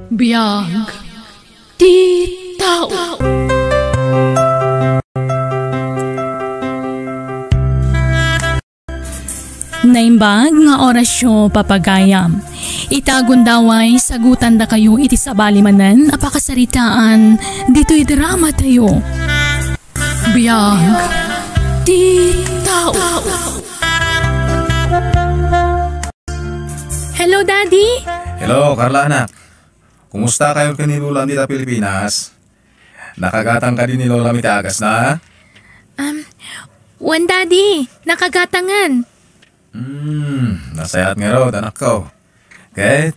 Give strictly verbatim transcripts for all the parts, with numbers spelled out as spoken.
Biag ti tao. Naimbag nga orasyo, papagayam. Ita gundaway, sagutandakayo iti sabali manen a pakasaritaan ditoy drama tayo. Biag ti tao. Hello, Daddy! Hello, Carla, anak. Kumusta kayo ken ni Lolam dita Pilipinas? Nakagatang kadi ni Lolam iti agasna? Um, wen, Daddy. Nakagatangan. Hmm, nasayaat ngarud, anakko. Ket,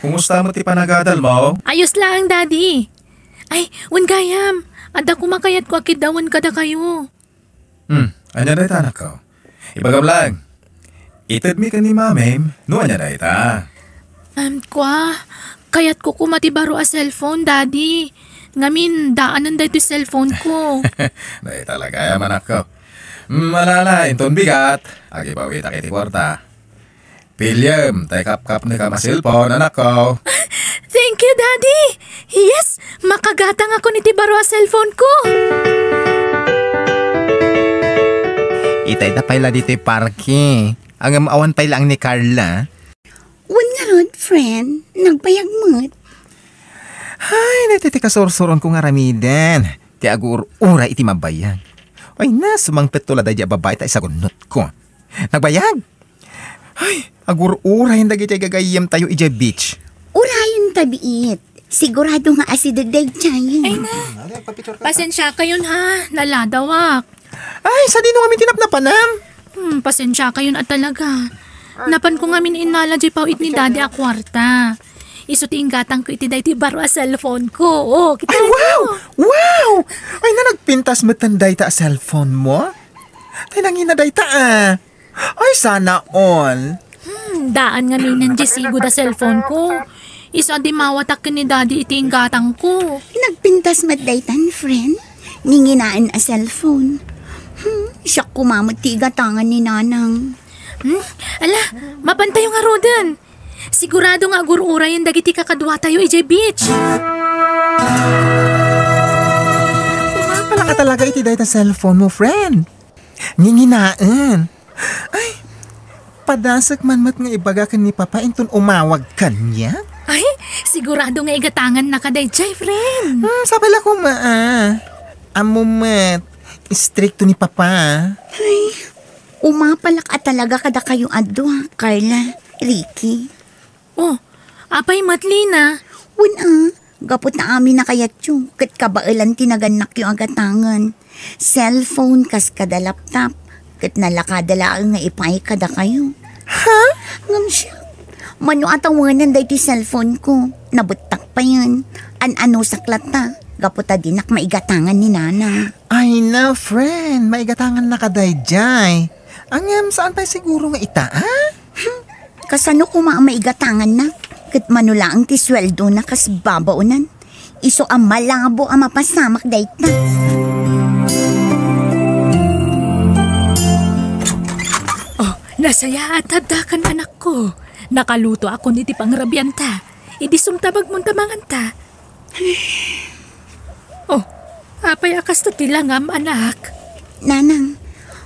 kumusta met ti panagadalmo? Ayos laeng, Daddy. Ay, wen gayam, adda koma kayatko a kiddawen kadakayo. Hmm, ania dayta, anakko? Ibagam laeng. Itedmi ken ni Mamim no ania dayta. Um, kua, kayatko koma ti baro a cellphone, Daddy. Ngamin, daanen daytoy cellphone ko. Dayta la gayam, anakko. Hmm, ala, ala, inton bigat, agipawitak iti kuarta. Piliem, tay kapkapnekam a cellphone, anakko. Thank you, Daddy! Yes, makagatangakon iti baro a cellphone ko! Itayda pay la ditoy parke. Ngem awan pay laeng ni Carla. Wen ngarud, friend, nagbayag met. Ay, daytoy ti kasursuronko nga aramiden. Ti agur-uray iti mabayag. Ay, na, sumangpetto la daydi a babai ta isagunnotko. Nagbayag? Ay, agur-urayen dagiti gagayyemtayo idiay beach. Urayen ta biit. Sigurado nga asideg daydiay. Ay na. Pasensiakayon ha, naladawak. Ay, sadino ngamin ti napnapanam? Hmm, pasensiakayon a talaga. Napanko ngamin innala diay pawit ni Daddy a kuarta. Isu ti inggatangko iti daydi baro a cellphone ko. Oh, kita. Ay, wow! Wow! Ay na, nagpintas metten dayta a cellphone mo? Tay nangina dayta, ah. Ay, sana all. Hmm, daan ngaminen diay sigud a cellphone ko. Isu a dimmawatak ken ni Daddy iti inggatangko. Nagpintas met daytan, friend. Nanginaen a cellphone. Hmm, siak koma met ti igatangan ni Nanang. Hmm? Ala, mapantayo ngaruden. Sigurado nga agur-urayen dagiti kakaduatayo idiay beach. Mapalaka talaga iti dayta cellphone mo, friend. Nginginaen. Ay, padasek man met nga ibaga ken ni Papa inton umawag kaniak. Ay, sigurado nga igatangannaka daydiay, friend. Hmm, sabala koma, ah. Ammom met, istrikto ni Papa. Ay, umapalak a talaga kadakayo a dua, Carla, Ricky. Oh, apay met, Lina? Wen a, gapu ta amin a kayatyo, ket kabaelan ti nagannakyo a gatangen. Cellphone kas kada laptop, ket nalakada laeng nga ipaay kadakayo. Ha? Ngem siak, mano a tawenen daytoy cellphone ko? Nabettak payen. An-anusak latta, gapu ta dinak maigatangan ni Nana. Ay na, friend, maigatangannaka daydiay. Ngem, saan pay siguro nga ita, a? Hmm, kasano koma a maigatanganna? Ket mano laeng ti suweldona kas babaonan. Isu a malabo a mapasamak dayta. Oh, nasayaat addakan, anakko. Nakalutoakon iti pangrabianta. Idi sumtabagmon ta manganta. Oh, apay a kasta ti langam, anak? Nanang,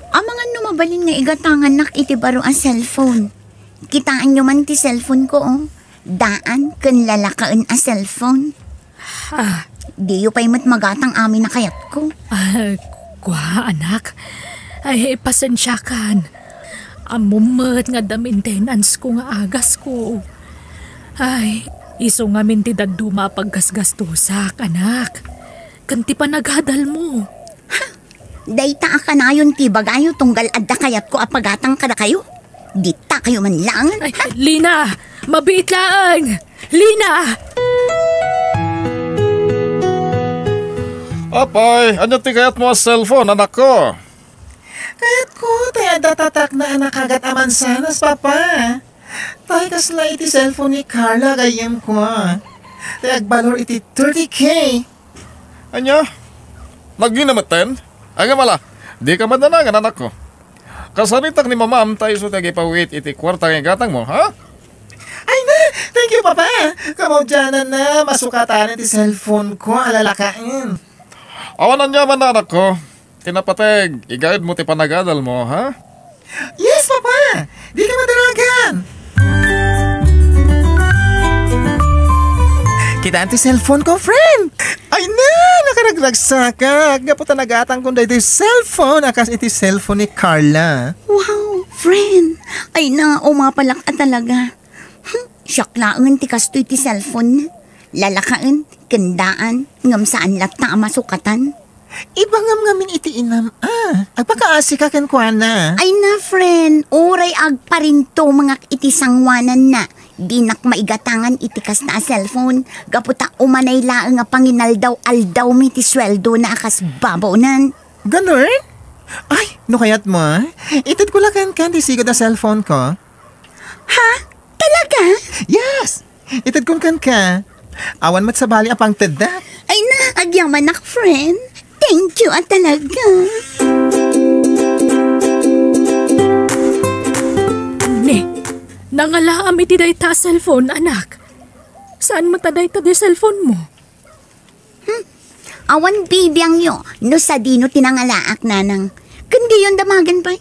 amangan no mabalin nga igatangannak iti baro a cellphone. Kitaenyo man ti cellphone ko, oh. Daan ken lalakaen a cellphone. Ah. Diyo pay met magatang amin a kayatko. Ah, kua, anak. Ay, pasensiakan. Ammom met nga adda maintenance ko nga agasko. Ay, isu ngamin ti dadduma a paggasgastosak, anak. Ken ti panagadalmo. Ha? Dayta a kanayon ti ibagayo tunggal adda kayatko a pagatang kadakayo? Ditakayo man laeng. Ay, Lina! Mabiit laeng! Lina! Apay, ania ti kayatmo a cellphone, anakko? Kayatko, tay adda tatakna a nakagat a mansanas, Papa. Tay kasla iti cellphone ni Carla, gayyemko. Tay agbalor iti thirty K. Ania? Nagina metten? Ngem ala, dika madanangan, anakko. Kasaritak ni Mamam ta isu ti agipawit iti kuarta nga igatangmo, ha? Ay na! Thank you, Pa, kamaudiananna, masukatan ti cellphone ko, alalakaen. Awan aniaman, anakko. Kinapateg, igaedmo ti panagadalmo, ha? Yes, Papa! Dika madanagan! Kitaan ti cellphone ko, friend! Ay na! Nakaragragsakak! Gapu ta nagatankon daytoy cellphone a kas iti cellphone ni Carla. Wow, friend! Ay na, umapalak a talaga. Hmm, siak laengen ti kastoy ti cellphone. Lalakaen, ken daan, ngem saan latta a masukatan. Ibagam ngamin iti inam, a. Agpakaasika kenkuana. Ay na, friend, uray agparintumengak iti sangoananna. Dinak maigatangan iti kasta a cellphone, gapu ta umanay laeng a panginaldaw-aldawmi ti sueldona a kas babaonen. Ganun? Ay, no kayatmo, a. Itedko la kenka ti sigud a cellphone ko. Ha? Talaga? Yes! Itedkon kenka. Awan met sabali a pangtedda. Ay na, agyamanak, friend. Thank you a talaga. Ne, nangalaam iti dayta a cellphone, anak. Saan met a dayta ti cellphone mo? Hmm. Awan bibiangyo no sadino ti nangalaak, nanang. Ken diyon damagen pay.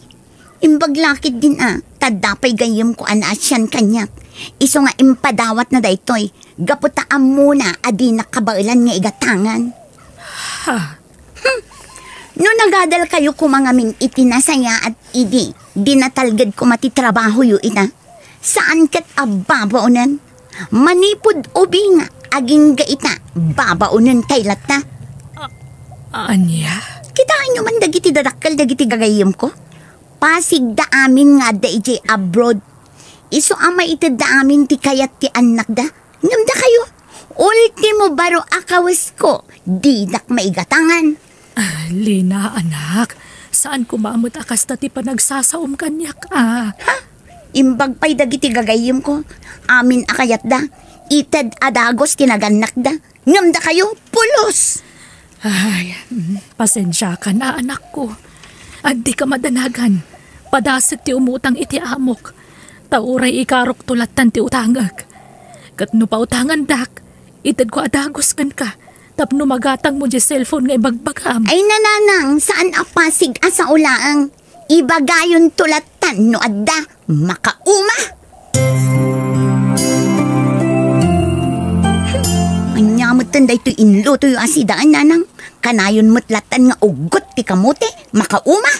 Imbag la ketdin a, ta adda pay gayyemko a naasian kaniak. Isu nga impadawatna daytoy, gapu ta ammona a dinak kabaelan nga igatangan. Ha? Hmm. No nagadalkayo koma ngamin iti nasayaat idi, di natalged koma ti trabahoyo ita. Saan ket a babaonen. Manipud ubing, agingga ita, babaonen tay latta. A-, ania? Kitaenyo man dagiti dadakkel dagiti gagayyemko. Pasigda amin nga adda idiay abroad. Isu a maitedda amin ti kayat ti annakda. Ngem dakayo, ultimo baro a kawesko, didak maigatangan. Ah, Lina, anak, saan koma met a kasta ti panagsasaom kaniak, a. Ha? Imbag pay dagiti gagayyemko, amin a kayatda, ited a dagus ti nagannakda. Ngem dakayo, pulos! Ay, mm, pasensiakan a, anakko. Adda ka madanagan. Padasek ti umutang iti amok. Ta uray ikarokto lattan ti utangek. Ket no pautangandak, itedko a dagus kenka. Tapno magatangmo diay cellphone nga ibagbagam. Ay, nanang, saan a pasig a sao laeng. Ibagayonto lattan no adda. Makauma! Ania metten daytoy inlutoyo a sidaen, nanang? Kanayon met lattan nga uggot ti kamote, makauma!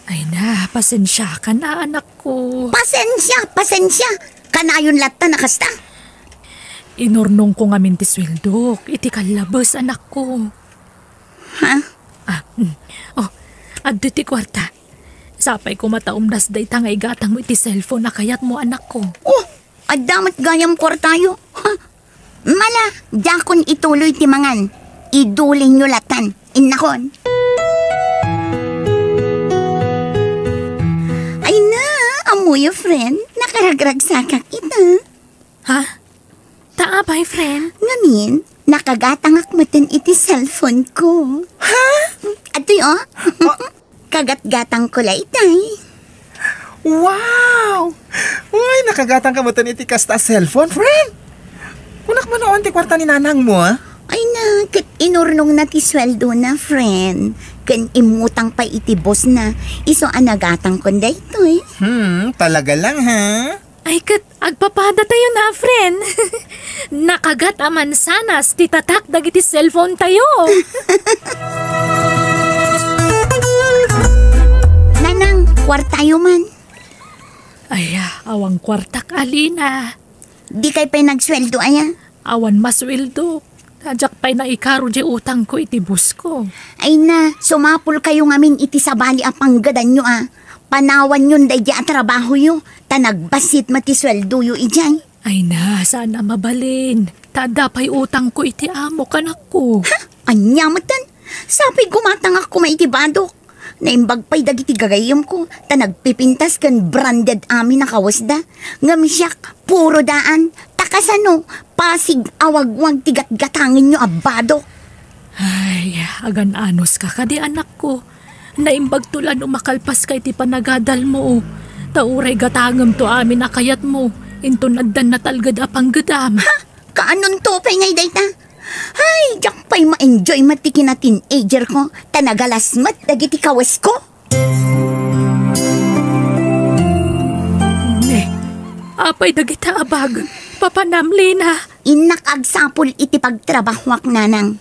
Ay na, pasensiakan a, anakko. Pasensia, pasensia! Kanayon lattan a kasta! Inurnongko ngamin ti sueldok iti kallabes, anakko. Ha? Ah, mm. Oh, adda ti kuarta. Sapay koma ta umdas dayta nga igatangmo iti cellphone a kayatmo, anakko. Oh, adda met gayam kuartayo. Ha? Mala, diakon ituloy ti mangan. Idulinyo lattan. Innakon. Ay na, ammoyo, friend. Nakaragragsakak ita. Ha? Ta apay, friend? Ngamin, nakagatangak metten iti cellphone ko. Ha? Adtoy, oh. Ah. Kagatgatangko la itay. Wow! Uy, nakagatangka metten iti kasta a cellphone, friend? Kunak man, awan ti kuarta ni nanangmo, a? Ay na, ket inurnongna ti sueldona, friend. Ken immutang pay iti boss na. Isu a nagatangkon daytoy. Hmm, talaga lang, ha? Ay, ket agpapadatayo na, friend. Nakagat a mansanas ti tatak dagiti cellphone tayo. Nanang, kuartayo man. Ay, awan kuartak, Alina. Dikay pay nagsueldo, aya? Awan masueldo. Diak pay naikaro diay utangko iti boss-ko. Ay na, sumapulkayo ngamin iti sabali a panggedanyo a. Panawanyon daydi a trabahoyo, ta nagbassit met ti sueldoyo idiay. Ay na, saan a mabalin. Ta adda pay utangko iti amok, anakko. Ha? Ania metten? Sapay gumatangak koma iti badok. Naimbag pay dagiti gagayyemko, ta nagpipintas ken branded amin a kawesda. Ngem siak, puro daan. Ta kasano, pasig a wagwag ti gatgatangenyo a badok. Ay, agan-anuska kadi, anakko. Naimbagto la no makalpaska iti panagadalmo. Ta uray gatangemto amin a kayatmo, inton addan natalged a panggedam. Ha? Anonto pay ngay dayta? Ay, diak pay ma-enjoy met ti kina-teenager ko, ta nagalas met dagiti kawesko. Ne, apay dagita a bag? Papanam, Lina? Innak agsapul iti pagtrabahoak, nanang.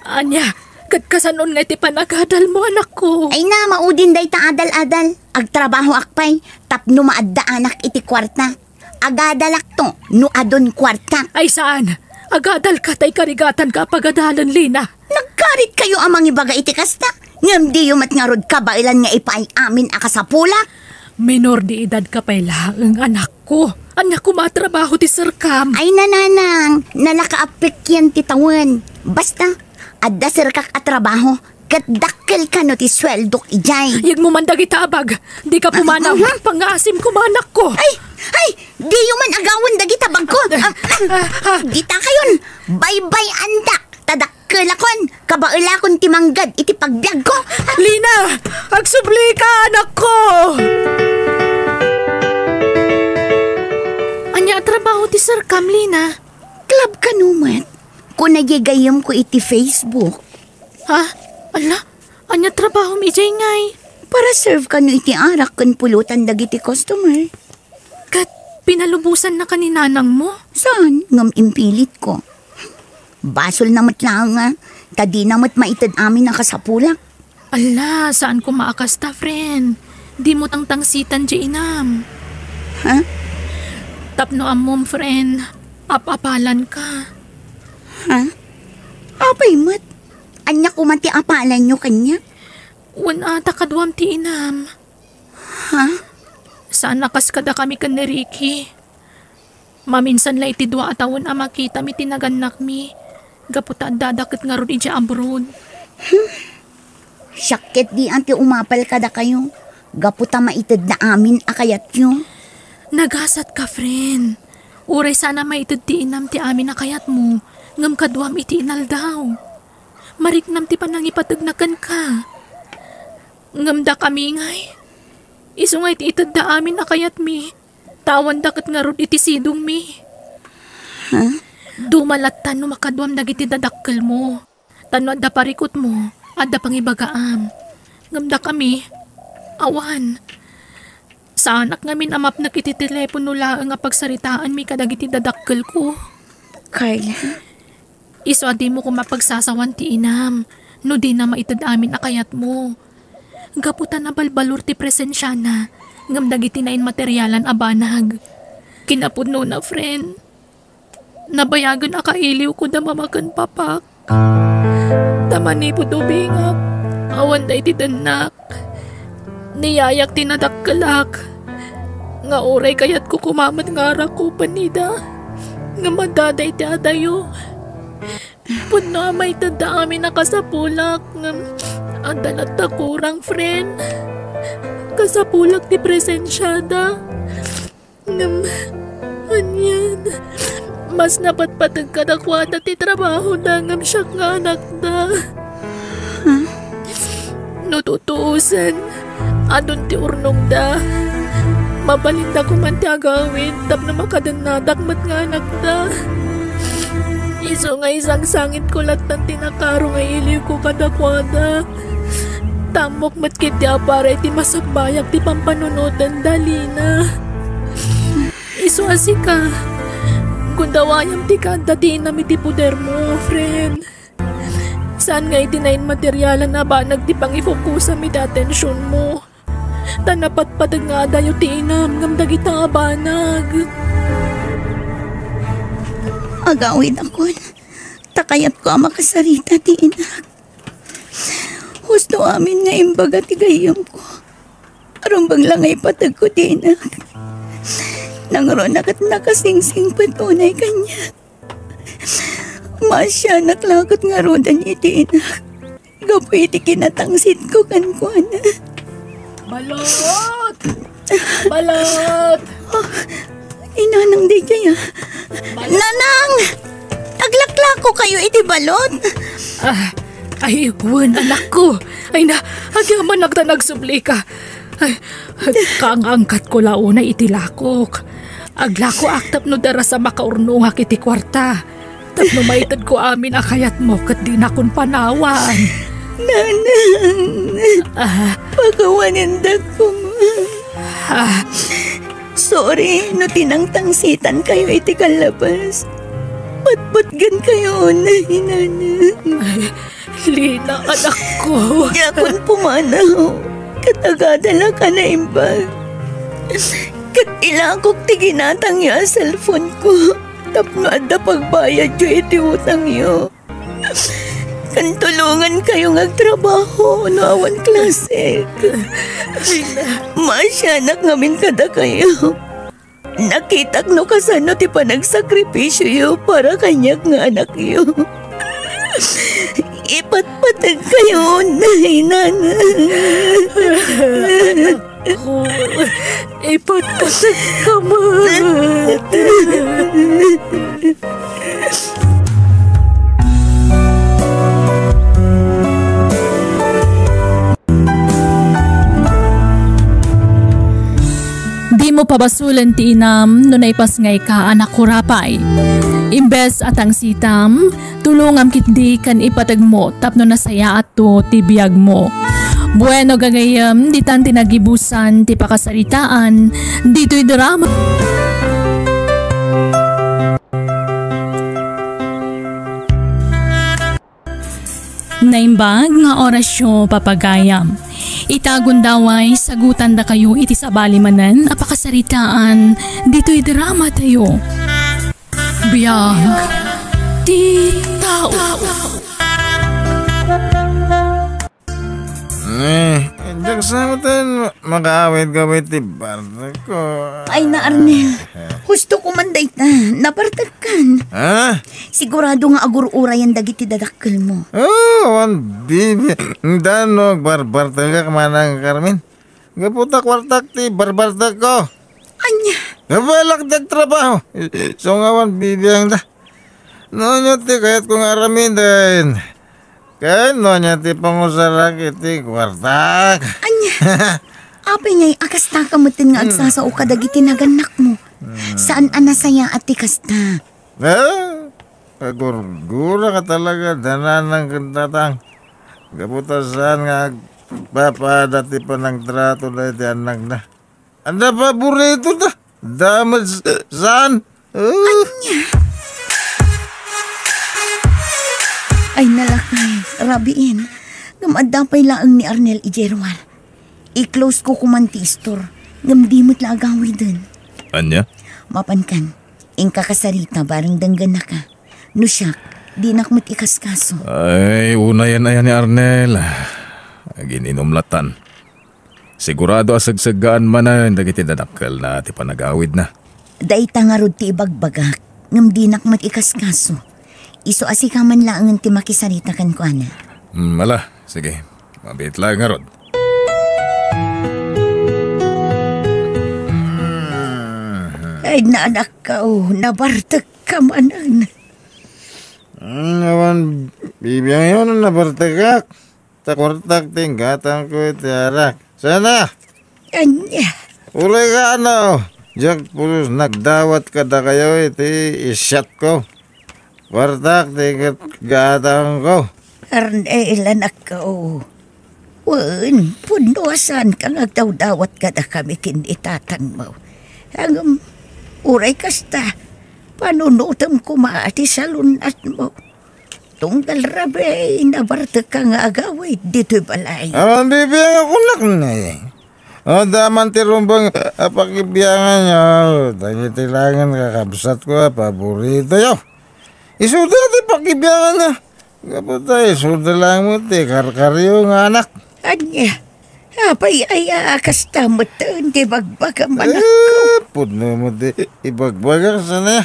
Ania, ket kasanon nga iti panagadalmo, anakko? Ay na, maudin dayta adal-adal. Agtrabahoak pay, tapno maaddaanak iti kuarta. Agadalakto no adun kuarta. Ay saan, agadalka ta ikarigatanka a pagadalen, Lina. Nagkaritkayo a mangibaga iti kasta, ngem diyo met ngarud kabaelan nga ipaay amin a kasapulak. Menor de edadka pay laeng, anakko. Ania koma a trabaho ti serkam? Ay, nanang, nalaka a pekyen ti tawen. Basta, adda serkak a trabaho, ket dakkel kano ti sueldok idiay. Yegmo man dagita a bag. Dika pumanaw. Aha. Pangngaasim koma, anakko. Ay, ay, diyo man agawen dagita bagko. Ah, ah, ah. Dita kayon, baybay-andak. Ta dakkelakon, kabaelakon ti manggad iti pagbiagko. Lina, agsublika, anakko! Ania a trabaho ti serkam, Lina? Club kano met. Kuna diay gayyemko iti Facebook. Ha? Ala, ania trabahom idiay ngay? Para serve kano iti arak ken pulotan dagiti customer. Ket pinalubosannaka ni nanangmo? Saan, ngem impilitko. Basolna met laeng nga, ta dina met maited amin a kasapulak. Ala, saan koma a kasta, friend. Dimo tangtangsitan diay inam. Ha? Tapno ammom, friend, ap-apalanka. Ha? Apay met? Ania koma ti apalanyo kaniak? Wen a ta kaduam ti inam. Ha? Saan a kas kadakami ken ni Ricky. Maminsan la iti dua a tawen a makitam iti nagannakmi, gapu ta addada ket ngarud idiay abroad. Hmm. Siak ket di a ti umapal kadakayo, gapu ta maitedda amin a kayatyo. Nagasatka, friend. Uray saan a maited ti inam ti amin a kayatmo, ngem kaduam iti inaldaw. Mariknam ti panangipategna kenka. Ngem dakami ngay, isu nga iti itedda amin a kayatmi, ta awanda ket ngarud iti sidongmi. Ha? Duma latta no makaduam dagiti dadakkelmo. Ta no adda parikutmo, adda pangibagaam. Ngem dakami, awan. Saanak ngamin a mapnek iti telepono laeng a pagsaritaanmi kadagiti dadakkelko. Carla? Isu a dimo koma pagsasawan ti inam no dina maited amin a kayatmo. Gapu ta nabalbalor ti presensiana ngem dagiti nainmaterialan a banag. Kinapudnona, friend, nabayagen a kailiwko da mama ken papak. Ta manipud ubingak, awan da iti dennak. Ni yayak ti nadakkelak nga uray kayatko koma met nga arakupen ida, ngem addada iti adayo. Pudno a maitedda amin a kasapulak, ngem adda latta kurang, friend. Kasapulak ti presensiada. Ngem, anian, mas napatpateg kadakuada ti trabahoda ngem siak nga anakda. Huh? No tutuosen, adun ti urnongda. Mabalinda koman ti agawid tapno makadennadak met nga anakda. Isu nga isangsangitko lattan ti nakaro nga iliwko kadakuada. Tammok met ketdi a para iti masakbayak ti pampanunotenda, Lina. Isu a sika, gundawayam ti kaadda ti inam iti podermo, friend. Saan nga iti nainmaterialan a banag ti pangifokosam iti atensionmo. Ta napatpateg nga adayo ti inam ngem dagita a banag. Agawidakon, ta kayatko a makasarita ti inak. Husto amin nga imbaga ti gayyemko. Rumbeng la nga ipategko ti inak. Nangruna ket nakasingsingpet unay kaniak. Maasianak la ket ngaruden iti inak gapu iti kinatangsitko kenkuana. Balot! Balot! Ah, inanang daydiay, ah. Balot! Nanang! Aglaklako kayo iti balot? Ah, ay, wen, anakko. Ay na, agyamanak ta nagsublika. Ay, kaang-angkatko la unay iti lakok. Aglakoak tapno darasa makaurnongak iti kuarta. Tapno maitedko amin a kayatmo ket dinakon panawan. Nanang, Ah, pakawanendak koma. Ah, Sorry no tinangtangsitankayo iti kallabas. Patpatgenkayo unay, Nanang. Lina, anakko. Diakon pumanaw ket agadalak a naimbag. Ket ilakok ti ginatangyo a cellphone-ko tapno adda pagbayadyo iti utangyo. Ken tulongankayo nga agtrabaho no awan klase. Lina. Maasianak ngamin kadakayo. Nakitak no kasano ti panagsakripisioyo para kaniak nga anakyo. Ipatpategkayo unay, Nanang. Ko, ipatpategka met. Dimo pabasolen ti inam no naipasngayka a nakurapay. Imbes a tangsitam, tulongam ketdi ken ipategmo tapno nasayaatto ti biagmo. Bueno, gagayyem, ditan ti nagibusan ti pakasaritaan ditoy drama. Naimbag nga orasyo, papagayam. Ita gundaway, sagutandakayo iti sabali manen a pakasaritaan ditoy dramatayo. Biag ti tao. Eh, diak sa met makaawid-awid ti bartekko. Ay na, Arnel. Husto ko man dayta. Nabartekkan. Ha? Sigurado nga agur-urayan dagiti dadakkelmo. Oh, awan bibiangda no agbarbartekak, Manang Carmen. Gapu ta kuartak ti barbartekko. Ania? Nabalak ti agtrabaho. Isu nga awan bibiangda. No, ania ti kayatko nga aramiden? Ken no, ania ti pangusarak iti kuartak? Ania? Apay ngay a kastaka metten nga agsasao kadagiti nagannakmo? Saan a nasayaat ti kasta? Eh, agurgura ka talaga, Nanang ken Tatang. Gapu ta saan nga agpapaada ti panagtrato daydi annakna. Adda paborito ta. Adda met s-, saan? Eh. Ania? Ay, nalakay, rabiin. Ngem adda pay laeng ni Arnel idiay ruar. I-close ko koman ti istor, ngem di met la agawiden. Ania? Mapankan, inka kasarita bareng denggennaka. No siak, dinak met ikaskaso. Ay, unayen aya ni Arnel. Agin-inom latan. Sigurado a segseggaan manen dagiti dadakkelna ti panagawidna. Dayta ngarud ti ibagbagak, ngem dinak met ikaskaso. Isu a sika man laengen ti makisarita kenkuana. Hmm, ala, sige. Mabiit laeng ngarud. Ay, nanakko, nabartekka manen. Hmm, awan bibiangyo no nabartekak. Ta kuartak ti inggatangko iti arak. Sana? Ania? Uray ka, ano? Diak pulos nagdawat kadakayo iti isyatko. Kuartak ti gatangko. Arnel, anakko. Wen, pudno a saanka nga agdawdawat kadakami ken ni tatangmo. Ngem, uray kasta, panunotem koma ti salun-atmo. Tunggal rabii, nabartekka nga agawid ditoy balay. Awan bibiang a kunak, ne. Adda man ti rumbeng a pakibianganyo dagiti laeng kakabsatko a paboritoyo. Isuda ti pakibianganna. Gapu ta isuda laeng met ti karkaryo nga anak. Ania? Apay aya a kasta metten ti bagbagam, anakko? Eh, pudno met ti ibagbagak, sana.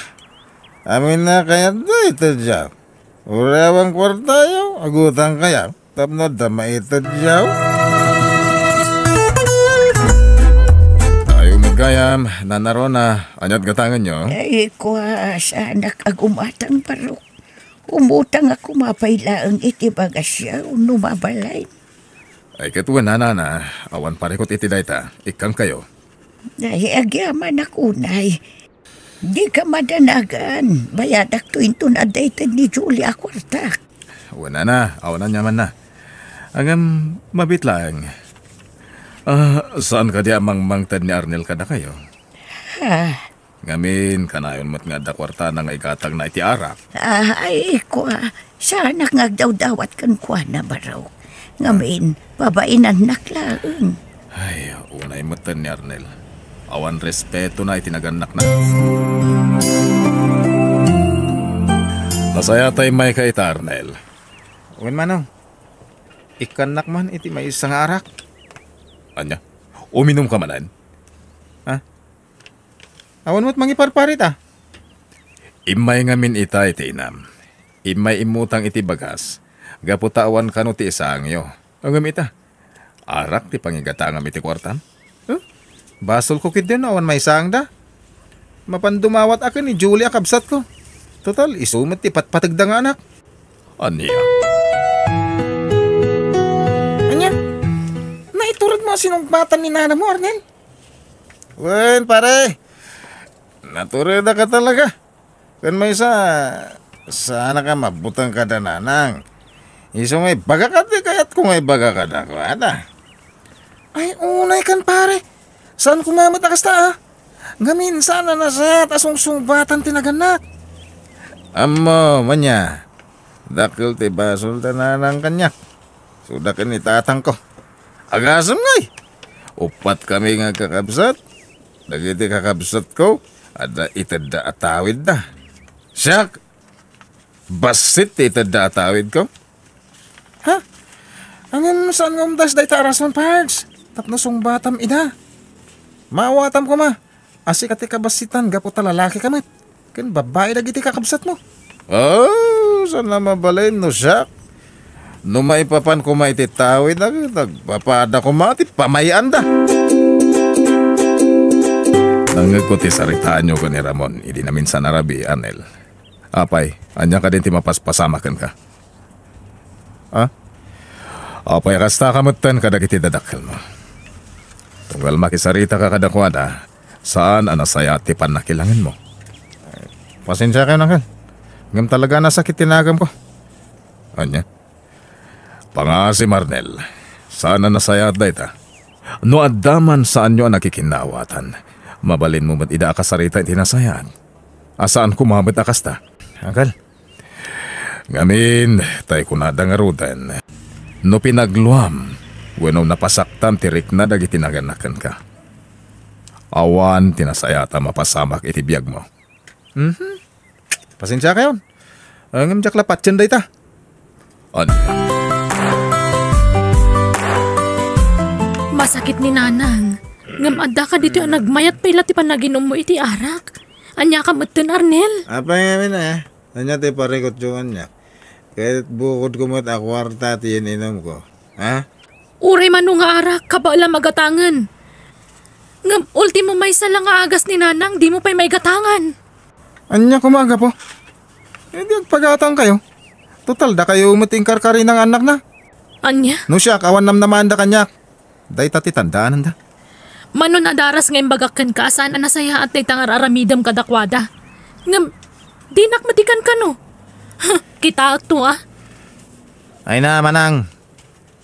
Amin a kayatda, itedyo. Uray awan kuartayo, agutangkayo tapno adda maitedyo. Ayo met gayam, Nana Rona, aniat gatangenyo? Ay, kua, saanak a gumatang, Barok. Umutang a koma pay laeng iti bagasyo no mabalin. Ay, ket wen, Nana, awan parikut iti dayta, ikkankayo. Ay, agyamanak unay. Dika madanagan. Bayadakto inton adda ited ni Julie a kuartak. Wen, nana, awan aniamanna. Ngem, mabiit laeng. Ah, saan kadi a mangmangted ni Arnel kadakayo? Ah. Ngamin, kanayon met nga adda kuartana nga igatangna iti arak. Ah, ay, kua, saanak nga agdawdawat kenkuana, barok. Ngamin, babainannak laeng. Ay, unay metten ni Arnel. Awan respetona iti nagannakna. Nasayatay mayka ita, Arnel. Wen, manong. Ikkannak man iti maysa nga arak. Ania? Uminumka manen? Ha? Awan met mangiparpar ita. Immay ngamin ita iti inam. Immay immutang iti bagas. Gapu ta awan kano ti isaangyo. Ngem ita, arak ti pangigatangam iti kuartam? Huh? Basolko ketdin no awan maisaangda. Mapan dumawat a ken ni Julie a kabsatko. Total, isu met ti patpategda nga anak. Ania? Ania? Naituredmo a sinungbatan ni nanangmo, Arnel? Wen, pare. Naturedaka talaga. Ken maysa, saanka mabuteng kada nanang. Isu nga ibagak ti kayatko nga ibaga kadakuada. Ay, unay kan, pare. Saan koma met a kasta, ah? Ngamin, saan a nasayaat a sungsungbatan ti nagannak? Ammom, ania? Dakkel ti basol da nanang kaniak. Suda ken ni tatangko. Agasem ngay! Uppat kami nga agkakabsat. Dagiti kakabsatko, adda itedda a tawidda. Siak, bassit ti itedda a tawidko. Ha? Ngem saan nga umdas dayta a rason, Pards? Tapno sungbatam ida. Maawatam koma a sika ti kabassitan gapu ta lalakika met ken babbai dagiti kakabsatmo. Oh, saan a mabalin no siak? No maipapan koma iti tawid, nag-, nagpapada koma ti pamay-anda. Nangngegko ti saritaanyo ken ni Ramon idi naminsan a rabii, Arnel. Apay, ania kadin ti mapaspasamak kenka? Ha? Apay, kastaka metten kadagiti dadakkelmo. Tunggal makisaritaka kadakuada, saan a nasayaat ti pannakilangenmo. Pasensiakayon, Uncle. Ngem talaga a nasakit ti nagamko. Ania? Pangaasim, Arnel. Saan a nasayaat dayta. No adda man saanyo a nakikinnaawatan, mabalinmo met ida a kasarita iti nasayaat. A saan koma met a kasta. Uncle, ngamin, tay kunada ngaruden, no pinagluam wenno napasaktam ti rikna dagiti nagannak kenka, awan ti nasayaat a mapasamak iti biagmo. Mhm. Pasensiakayon. Ngem diak la patien dayta. Ania? Masakit ni Nanang. Ngem adda kaditoy a nagmayat pay la ti panaginummo iti arak. Aniaka metten, Arnel? Apay ngamin, eh? Ania ti parikutyo kaniak? Ket bukodko met a kuarta ti in-inumko. Ha? Uray mano nga arak, kabaelam a gatangen. Ngem ultimo maysa la nga agas ni Nanang, dimo pay maigatangan. Ania koma a gapu? Eh, di agpagatangkayo. Total, dakayo met ti inkarkarina nga annakna. Ania? No siak, awan namnamaanda kaniak. Dayta ti tandaananda. Mano nadaras nga imbagak kenka a saan a nasayaat dayta nga ar-aramidem kadakuada. Ngem, dinak met ikankano. Huh, kitaekto, ah. Ay na, manang.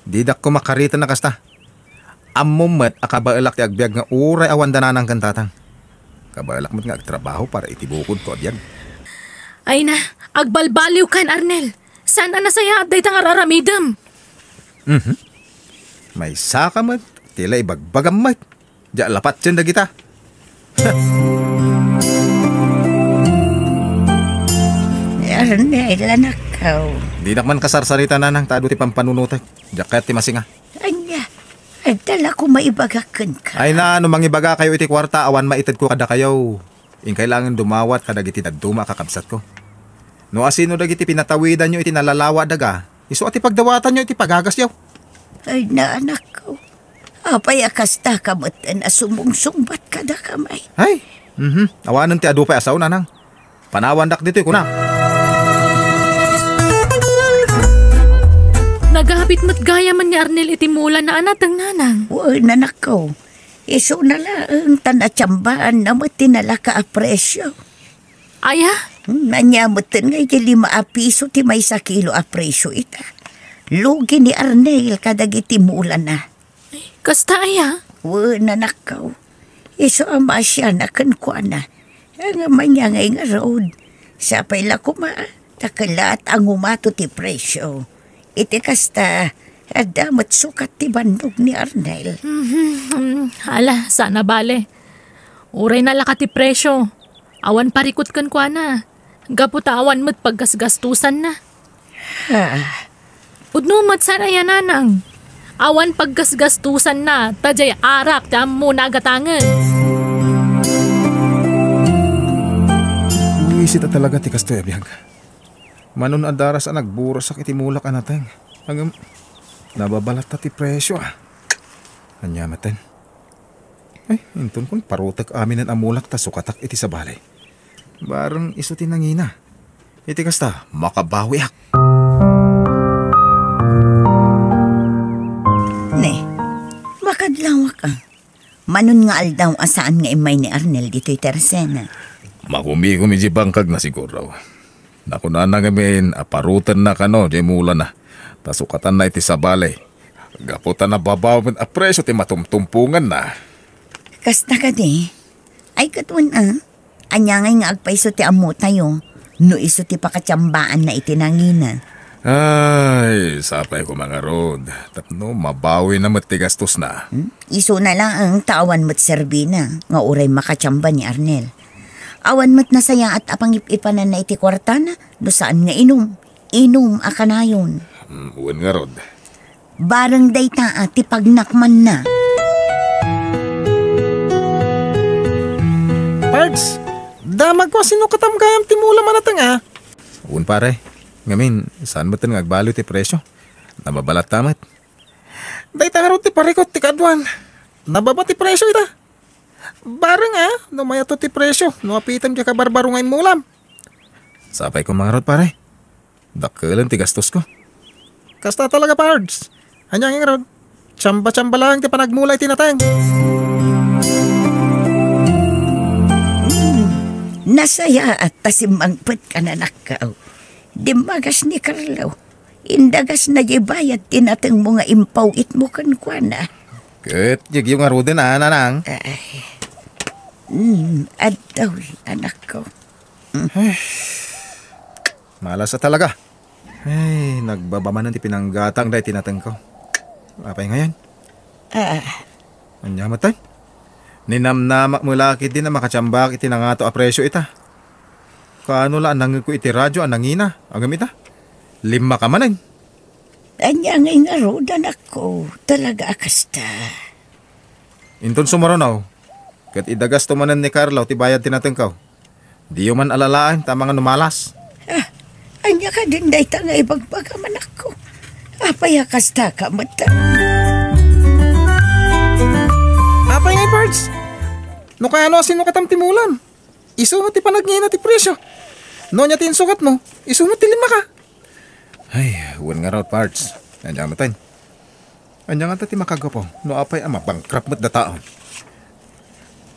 Didak koma kariten a kasta. Ammom met a kabaelak ti agbiag nga uray awanda nanang ken tatang. Kabaelak met nga agtrabaho para iti bukodko a biag. Ay na, agbalbaliwkan, Arnel. Saan a nasayaat dayta nga ar-aramidem? Mhm. Maysaka met ti la ibagbagam met. Diak la patien dagita. Arnel, anakko. Dinak man kasarsarita, nanang, ta adu ti pampanunotek. Diak kayat ti masinga. Ania, adda la koma ibagak kenka. Ay na, no mangibagakayo iti kuarta, awan maitedko kadakayo. Inkay laengen dumawat kadagiti dadduma a kakabsatko. No asino dagiti pinatawidanyo iti nalalawa a daga, isu a ti pagdawatanyo iti pagagasyo. Ay na, anakko. Apay a kastaka metten a sumungsungbat kadakami? Ay, mhm. Awanen ti adu pay a sao, nanang. Panawandak ditoy, kunam. Nagabit met gayam ni Arnel iti mulana a nateng, nanang. Wen, anakko. Isuna laeng ta natiambaanna met ti nalaka a presio. Aya? Hmm, ania metten nga iti lima a piso ti maysa kilo a presyo ita. Lugi ni Arnel kadagiti mulana. Kasta aya? Wen, anakko. Isu a maasiana kenkuana. Ngem ania ngay ngarud? Sapay la koma, ta kellat a ngumato ti presyo. Iti kasta, adda met sukat ti bannog ni Arnel. Mhm. Ala, saan a bale. Uray nalaka ti presyo. Awan parikut kenkuana. Gapu ta awan met paggasgastusanna. Ah. Pudno met saan aya, nanang. Awan paggasgastusanna, ta diay arak ti ammona a gatangen. Buisit a talaga ti kastoy a biag. Manon a daras a nagburasak iti mulak a nateng. Ngem, nababalatta ti presyo, a. Ania metten? Ay, inton kun parutek aminen a mulak ta sukatak iti sabali. Bareng isu ti nangina. Iti kasta, makabawiak. Ne, makadlawak a. Manon nga aldaw a saan nga immay ni Arnel ditoy tersena. Makumikom iti bangkagna siguro. Nakunana ngamin a parutenna kano diay mulana, ta sukatanna iti sabali. Gapu ta nababawi met a presyo ti matumtumponganna. Kasta kadi? Ay, ket wen a. Ania ngay nga agpayso ti ammotayo no isu ti pakatiambaanna iti nangina? Ay, sapay koma ngarud, tapno mabawina met ti gastosna. Hmm? Isuna laeng ta awan met serbina nga uray makatiamba ni Arnel. Awan met nasayaat a pangip-ipananna iti kuartana no saan nga inum. Inum a kanayon. Hmm, wen ngarud. Bareng dayta a ti pagnakmanna. Pards, damagko a sinukatam gayam ti mula manateng a. Wen, pare. Ngamin, saan metten nga agbaliw ti presyo? Nababalatta met. Dayta ngarud ti parikut ti kaaduan. Nababa ti presyo ita. Bareng a, no mayato ti presyo, no apitem ti kabarbaro nga immulam. Sapay koma ngarud, pare. Dakkelen ti gastosko. Kasta talaga, Pards. Ania ngay ngarud? Tiamba-tiamba laeng ti panagmula iti nateng. Hmm. Nasayaat ta simmangpetka, anakko. Dimmagas ni Carlo. Indagasna diay bayad ti natengmo nga impaw-itmo kenkuana. Ket yegyo ngaruden a, nanang. Ay. Hmm, addaw, anakko. Ay. Malas a talaga. Ay, nagbaba manen ti pinanggatang daytoy natengko. Apay ngayon? Ah. Ania met, tay? Ninamnamak met la ketdi a makatiambak iti nangato a presyo ita. Kaano la a nangngegko iti radio a nangina, ngem ita, limmaka manen. Ania ngay ngarud, anakko, talaga a kasta. Inton sumuruno, ket idagasto manen ni Carlo ti bayad ti natengko. Diyo man alalaen ta amangan no malas. Ah, ania kadin dayta nga ibagbagam, anakko? Apay a kastaka met? Apay ngay, Pards? No kaano a sinukatam ti mulam? Isu met ti panagngina ti presyo. No ania ti insukatmo, isu met ti limmaka. Ay, wen ngarud, Pards. Ania met, tay? Ania ngata ti makagapu no apay a mabankrupt met dataon?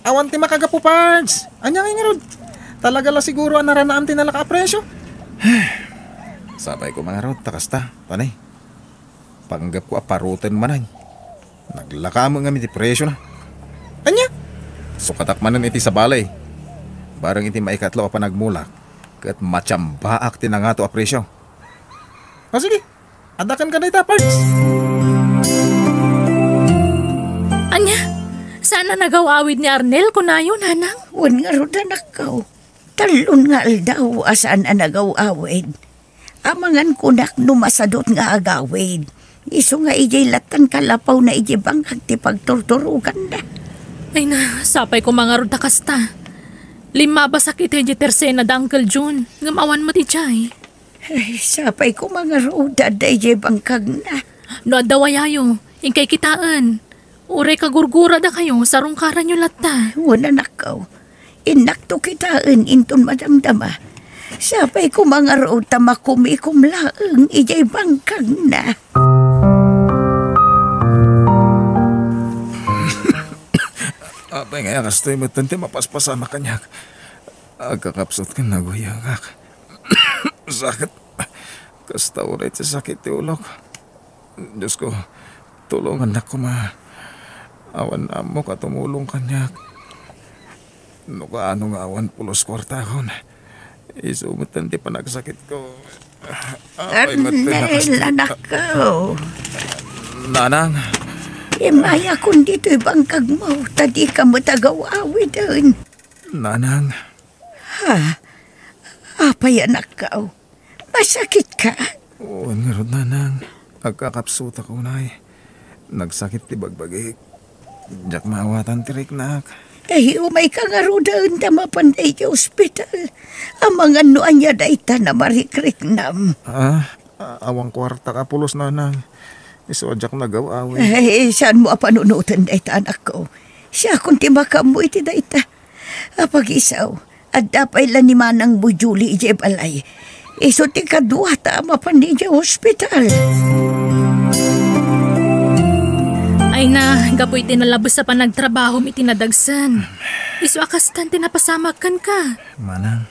Awan ti makagapu, Pards. Ania ngay ngarud? Talaga la siguro a naranaam ti nalaka a presyo. Sapay koma ngarud ta kasta, pane. Panggepko a paruten manen. Naglaka met ngamin ti presyona. Ania? Sukatak manen iti sabali. Bareng iti maikatlo a panagmulak, ket matiambaak ti nangato a presyo. O, sige. Adda kenka dayta, Pards. Ania? Saan a nagaw-awid ni Arnel, kunayo, nanang? Wen ngarud, anakko. Tallon nga aldaw a saan a nagaw-awid. Amangan kunak no masadut nga agawid. Isu nga idiay lattan kalapawna idiay bangkag ti pagturturoganda. Ay na, sapay koma ngarud ta kasta. Limmabasak iti idiay tersena da Uncle Jun, ngem awan met idiay. Ay, sapay koma ngarud ta adda idiay bangkagna. No adda wayayo, inkay kitaen. Uray kagurguradakayo, sarungkaranyo latta. Wen, anakko. Innakto kitaen inton madamdama. Sapay koma ngarud ta makumikom laeng idiay bangkagna. Apay ngay a kastoy metten ti mapaspasamak kaniak. Agkakapsut ken naguyengak. Sakit. Kasta unay ti sakit ti ulok. Diosko, tulongannak koma. Awan ammok a tumulong kaniak. No kaano nga awan pulos kuartakon, isu metten ti panagsakitko. Apay met ti Arnel, nakas-, anakko. Nanang. Imayakon ditoy bangkagmo, ta dika met agaw-awiden. Nanang. Ha? Apay, anakko? Masakitka? Wen ngarud, Nanang. Agkakapsutak unay. Nagsakit ti bagbagik. Diak maawatan ti riknak. Ay, umayka ngaruden ta mapan daydi ospital. Amangan no ania dayta a marikriknam. Ah, a-, awan kuartak a pulos, Nanang. Isu a diak nagaw-awid. Ay, saanmo a panunoten dayta, anakko. Siakon ti makaammo iti dayta. Apagisaw, adda pay la ni manangmo Julie idiay balay. Isu ti kaduata a mapan idiay ospital. Ay na, gapu iti nalabes a panagtrabahom iti nadagsen. Isu a kastan ti napasamak kenka. Manang.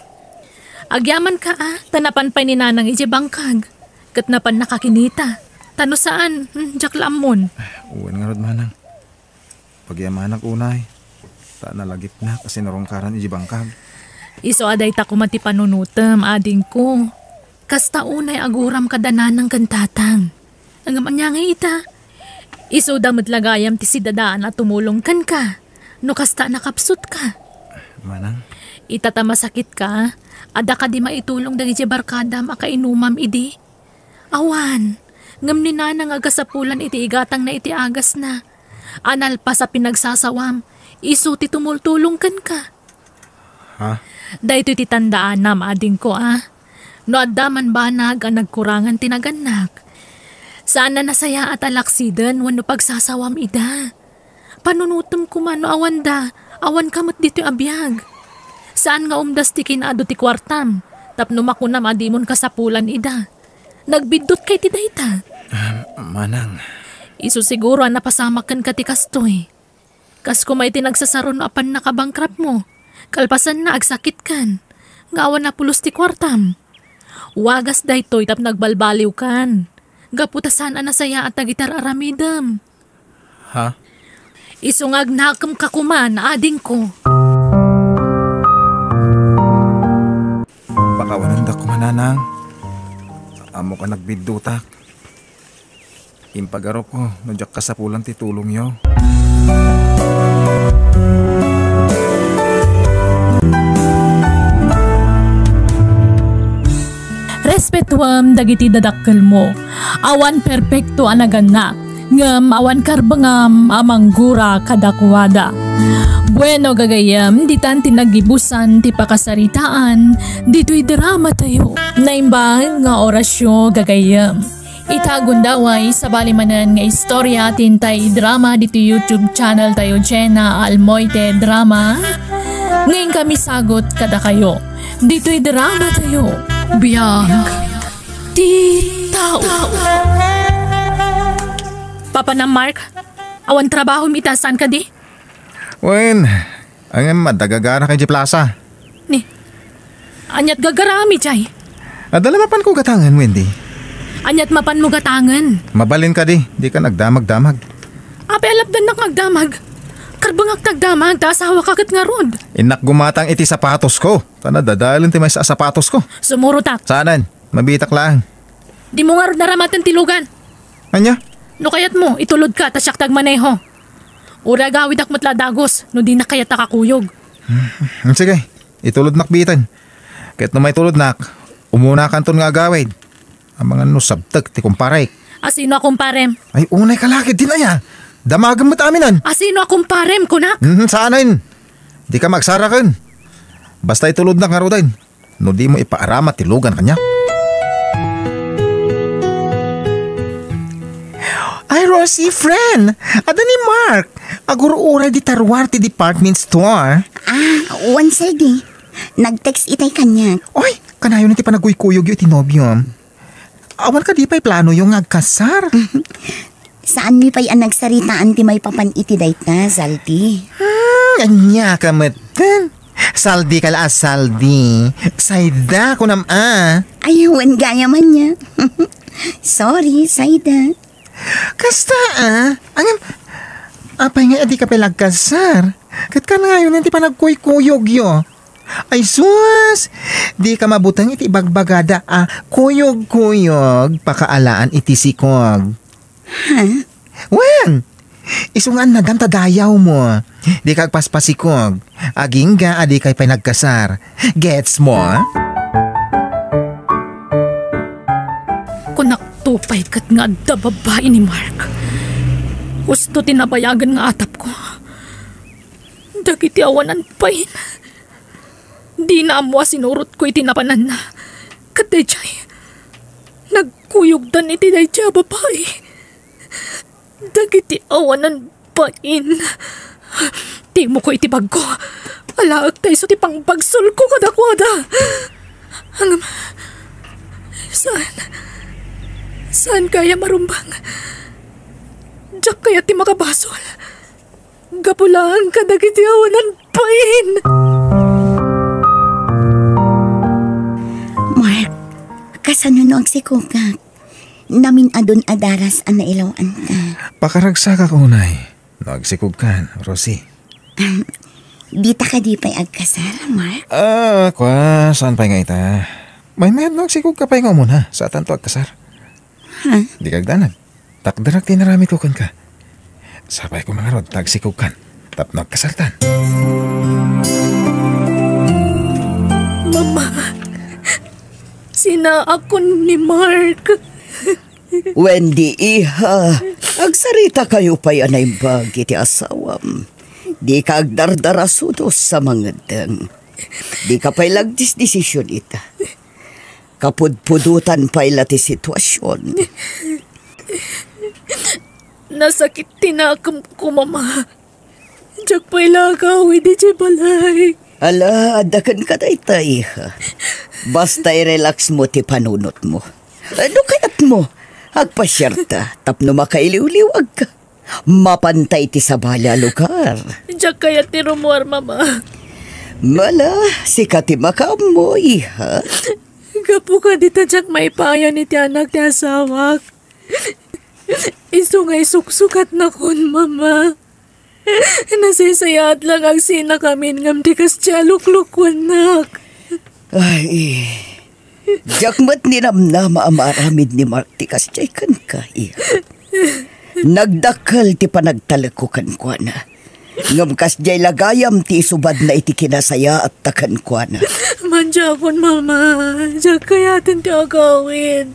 Agyamanka a, ta napan pay ni Nanang idiay bangkag. Ket napan nakakinita. Ta no saan, hmm, diak la ammon. Wen ngarud, Manang. Pagyamanak unay, ta nalagipnak a sinarungkaran idiay bangkag. Isu a dayta koma ti panunotem, adingko. Kasta unay aguram kada nanang ken tatang. Ngem ania ngay ita? Isuda met la gayam ti sidadaan a tumulong kenka, no kasta a nakapsutka. Manang? Ita ta masakitka, adda kadi maitulong dagiti barkadam a kainumam idi? Awan, ngem ni Nanang a gasapulan iti igatangna iti agasna. A nalpas a pinagsasawam, isu ti tumultulong kenka. Ha? Daytoy ti tandaanam, adingko, a. No adda man banag a nagkurangan ti nagannak, saan a nasayaat a laksiden wenno pagsasawam ida. Panunotem koma no awanda, awanka met ditoy a biag. Saan nga umdas ti kinaadu ti kuartam, tapno makunam a dimon kasapulan ida. Nagbiddut kay ti dayta? Ah, manang. Isu siguro a napasamak kenka ti kastoy. Kas koma iti nagsasaro no apan nakabankrapmo. Kalpasanna, agsakitkan. Nga awan a pulos ti kuartam. Wagas daytoy tapno agbalbaliwkan. Gapu ta saan a nasayaat dagiti ar-aramidem. Ha? Isu nga agnakemka koma, adingko. Pakawanendak koma, nanang. Ammok a nagbiddutak. Impagarupko no diak kasapulan ti tulongyo. Respetuem dagiti dadakkelmo. Awan perpekto a nagannak, ngem awan karbengam a manggura kadakuada. Bueno, gagayyem, ditan ti naggibusan ti pakasaritaan ditoy dramatayo. Naimbag nga orasyo, gagayyem. Ita gundaway, sabali manen nga istorya ti intay idrama ditoy YouTube channel tayo, Jenna Almoite Drama. Nga inkami sagut kadakayo. Ditoy drama tayo. Biag ti tao. Papa na Mark, awan trabaho mi ta saan kadi? Wen, ngem adda gagara kay di plaza. Ni, aniat gagaraam idiay? Adda la mapanko gatangen, Wendy. Aniat mapanmo gatangen? Mabalin kadi, dika nagdamagdamag. Apay a lapdannak nga agdamag? Karbengak ti agdamag, ta asawaka ket ngarud. Innak gumatang iti sapatosko, ta nadadalen ti maysa a sapatosko. Sumurotak. Saanen, mabitak laeng. Dimo ngarud naramaten ti lugan. Ania? No kayatmo, itulodka ta siak ti agmaneho. Uray agawidak met la a dagus no dinak kayat a kakuyog. Hmm, sige, itulodnak bitan. Ket no maitulodnak, umunakanton nga agawid. Amangan no sabtek ti kumparek. Asino a kumparem? Ay, unay ka la ketdin aya. Damagem met aminen. Asino a kumparem, kunak? Mhm, saanen. Dika magsaraken. Basta itulodnak ngaruden. No dimo ipaarama ti lugan kaniak. Ay, Rosie, friend! Adda ni Mark! Agur-uray dita ruar ti department store. Ah, wen sadi. Nag-text itay kaniak. Oy, kanayon ti panagkuykuyogyo iti nobiom. Awan kadi pay planoyo nga agkasar? Saanmi pay a nagsaritaan ti maipapan iti dayta, Zaldi. Hmm, ania ka metten? Saldi ka la a saldi. Sayda, kunam a. Ay, wen gayam ania. Sorry, sayda. Kasta a. Ngem, apay nga a dika pay la agkasar? Ket kanayon ti panagkuykuyogyo. Ay sus! Dika mabuteng iti ibagbagada a kuyog-kuyog pakaalaan iti sikog. Ha? Wen! Isu nga annadam ta dayawmo. Dika agpaspasikog. Agingga a dikay pay nagkasar. Gets mo? Kunakto pay ket nga adda babai ni Mark. Husto ti nabayagen nga atapko. Dagiti awanan bain. Dina ammo a sinurotko iti napananna. Ket daydiay, nagkuyogdan iti daydiay a babai. Dagiti awanan bain. Timoko iti bagko. Alaek ta isu ti pangbagsolko kadakuada. Ngem, saan, saan kaya marumbang? Diak kayat ti makabasol. Gapu laeng kadagiti awanan bain. Mark, kasano no agsikogak? Namin-adun a daras a nailaw-anka. Pakaragsakak unay. No agsikogkan, Rosie. Dita kadi pay agkasar, Mark? Ah, kua, saan pay nga ita? Maymayat no agsikogka pay nga umuna, saatanto agkasar. Ha? Dika agdanag. Takderak ti inaramidko kenka. Sapay koma ngarud ta agsikogkan tapno agkasartan. Mama, sinaakon ni Mark. Wendy, iha, agsaritakayo pay a naimbag iti asawam. Dika agdardarasudos a mangeddeng. Dika pay la agdisdesision ita. Kapudpudotan pay la ti situasion. Nasakit ti nakemko, Mama. Diak pay la agawid idiay balay. Ala, adda kenka dayta, iha. Basta i-relax mo ti panunotmo. No kayatmo, agpasiarta tapno makailiwliwagka. Mapanta iti sabali a lugar. Diak kayat ti rummuar, Mama. Ala, sika ti makaammo, iha. Gapu kadi ta diak maipayan iti anak ti asawak. Isu nga isuksukatnakon, Mama. Nasaysayaat la nga agsinakamin ngem di kasdiay a luklukuennak. Ay, diak met ninamnama a maaramid ni Mark ti kasdiay kenka, iha. Nagdakkel ti panagtalekko kenkuana. Ngem kasdiay la gayam ti isubadna iti kinasayaatta kenkuana. Madiakon, Mama. Diak kayaten ti agawid.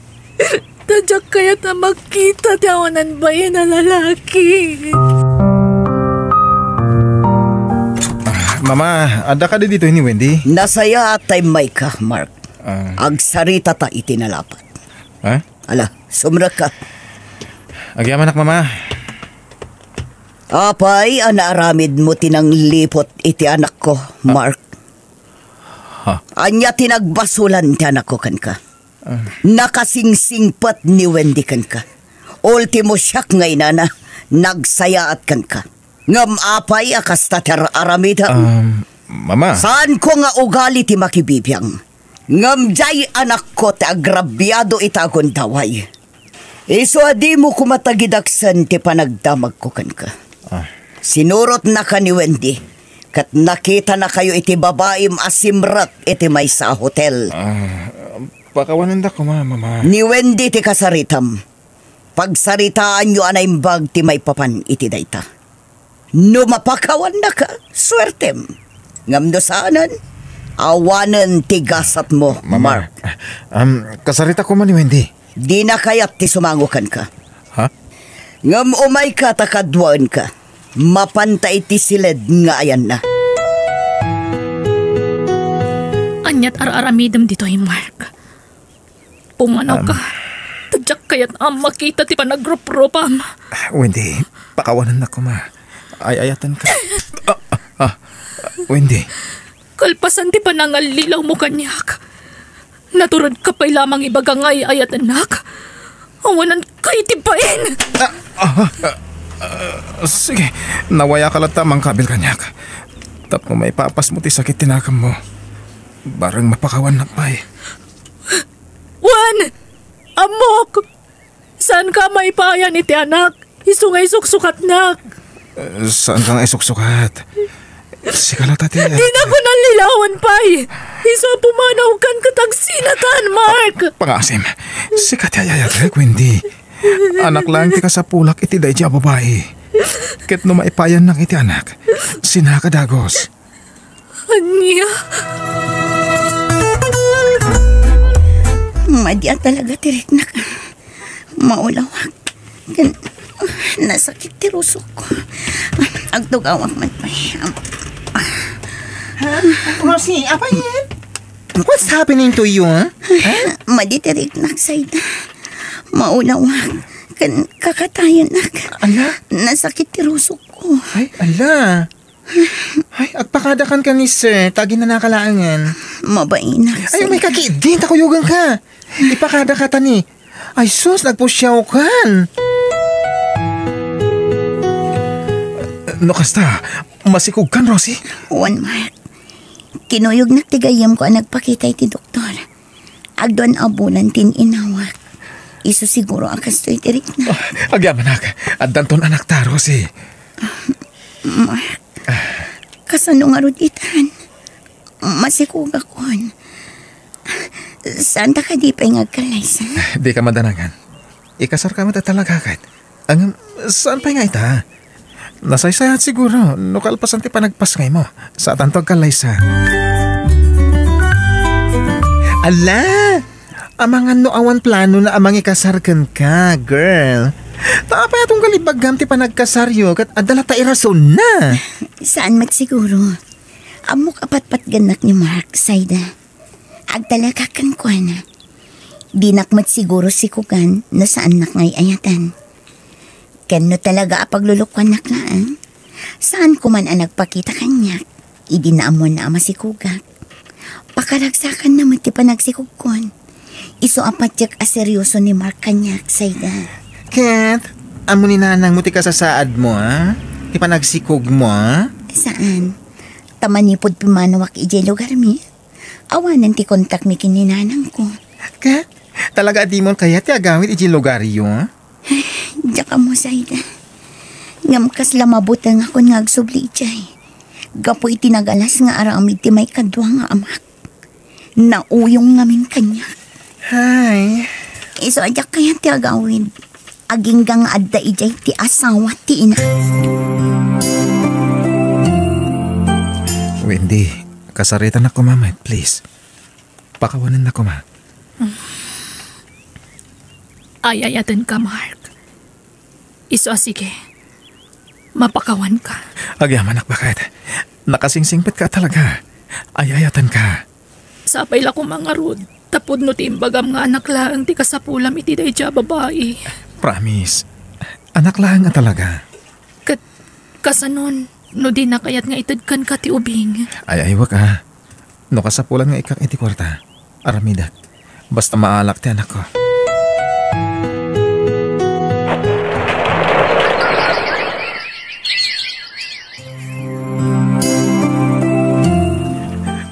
Ta diak kayat a makita ti awanan bain a lalaki. Ah, Mama, adda kadi ditoy ni Wendy? Nasayaat ta immayka, Mark. Ah. Agsaritata iti nalapat. Ha? Ala, sumrekka. Agyamanak, Mama. Apay a naaramidmo ti nangliput iti anakko, Mark? Ha? Ania ti nagbasolan ti anakko kenka? Ah. Nakasingsingpet ni Wendy kenka. Ultimo, siak nga inana, nagsayaat kenka. Ngem apay a kasta ti ar-aramidem? Um, Mama. Saanko nga ugali ti makibibiang. Ngem diay anakko ti agrabiado ita a gundaway. Isu a dimo koma tagidaksen ti panagdamagko kenka. Ah. Sinurotnaka ni Wendy, ket nakitanakayo iti babaim a simrek iti maysa a hotel. Ah, pakawanendak koma, Mama. Ni Wendy ti kasaritam. Pagsaritaanyo a naimbag ti maipapan iti dayta. No mapakawannaka, suertem. Ngem no saanen, awanen ti gasatmo, Mama, Mark. Um, kasarita koma ni Wendy. Dina kayat ti sumango kenka. Ha? Ngem umayka ta kaduaenka. Mapanta iti siled nga ayanna. Aniat ar-aramidem ditoy, Mark? Pumanawka. Um, ta diak kayat a makita ti panagruprupam. Wendy, pakawanennak koma. Ay-ayatenka. Ah, ah, ah, Wendy. Kalpasan ti panangallilawmo kaniak, naturedka pay lamang ibaga nga ay-ayatennak. Awananka iti bain! Ah, ah, ah, ah, sige, nawayaka latta a mangkabil kaniak. Tapno maipapasmo ti sakit ti naganmo. Bareng mapakawannak pay. Wen! Ammok! Saanka a maipayan iti anak, isu nga isuksukatnak. Eh, saanka nga isuksukat? Sika latta ti... Dinak nallilawan pay. Isu a pumanawkan ket agsinatan, Mark. Pangaasim, sika ti ay-ayatek, Wendy. Anak laeng ti kasapulak iti daydi a babai. Ket no maipayannak iti anak, sinaka dagus. Ania? Madi a talaga ti riknak. Maulawak. Ken nasakit ti rusokko. Agtugawak man pay. Ha? Rosie, apay yen? What's happening to you, ha? Madi ti riknak, Sayda. Maulawak. Ken kakatayanak. Ala? Nasakit ti rusokko. Ay, ala. Ay, agpakadakan ka ni sir, ta aginanaka laengen. Mabainak, sir. Ay, umayka ketdi, ta kuyogenka. Ipakadaka ta ni. Ay, sus, nagpusiawkan. No kasta, masikogkan, Rosie? Wen, Mark. Kinuyognak ti gayyemko a nagpakita iti doktor. Agduan a bulan ti in-inawak. Isu siguro a kastoy ti rikna. Ah, agyamanak, addanton anakta, Rosie. Mark, kasano ngarud itan? Masikogakon. Saanta kadi pay nga agkallaysa? Dika madanangan. Ikasarka met a talaga ket. Ngem, saan pay nga ita? Nasaysayaat siguro no kalpasan ti panagpasngaymo. Saatanto agkallaysa. Ala! Amangan no awan planona a mangikasar kenka, girl. Ta apay a tunggal ibaggam ti panagkasaryo ket adda latta irasonna? Saan met siguro. Ammok a patpatgennak ni Mark, Sayda. Agtalekak kenkuana. Dinak met siguro sikogan no saannak nga ay-ayatan. Ken no talaga a paglulukoannak laeng, saanko man a nagpakita kaniak idi naammoanna a masikogak. Pakaragsakanna met ti panagsikogkon. Isu a patiek a serioso ni Mark kaniak, Sayda. Ket, ammo ni nanangmo ti kasasaadmo, a? Ti panagsikogmo, a? Saan. Ta manipud pimanawak idiay lugarmi, awanen ti kontakmi ken ni nanangko. Ka? Talaga a dimon kayat ti agawid idiay lugaryo? Diak ammo, Sayda. Ngem kasla mabutengakon nga agsubli idiay. Gapu iti nagalas nga aramid ti maikadua nga amak. Nauyong ngamin kaniak. Hay. Isu a diak kayat ti agawid. Agingga nga adda idiay ti asawa ti ina. Wendy, kasaritanak koma met, please. Pakawanennak koma. Ay-ayatenka, Mark. Isu a sige. Mapakawanka. Agyamanak, baket. Nakasingsingpetka talaga. Ay-ayatenka. Sapay la koma ngarud, ta pudno ti imbagam nga anak laeng ti kasapulam iti daydi a babai. Promise. Anak laeng a talaga. Ket kasanon, no dina kayat nga ited kenka ti ubing? Ay-aywek a. No kasapulan nga ikkak iti kuarta, aramidek. Basta maalak ti anakko.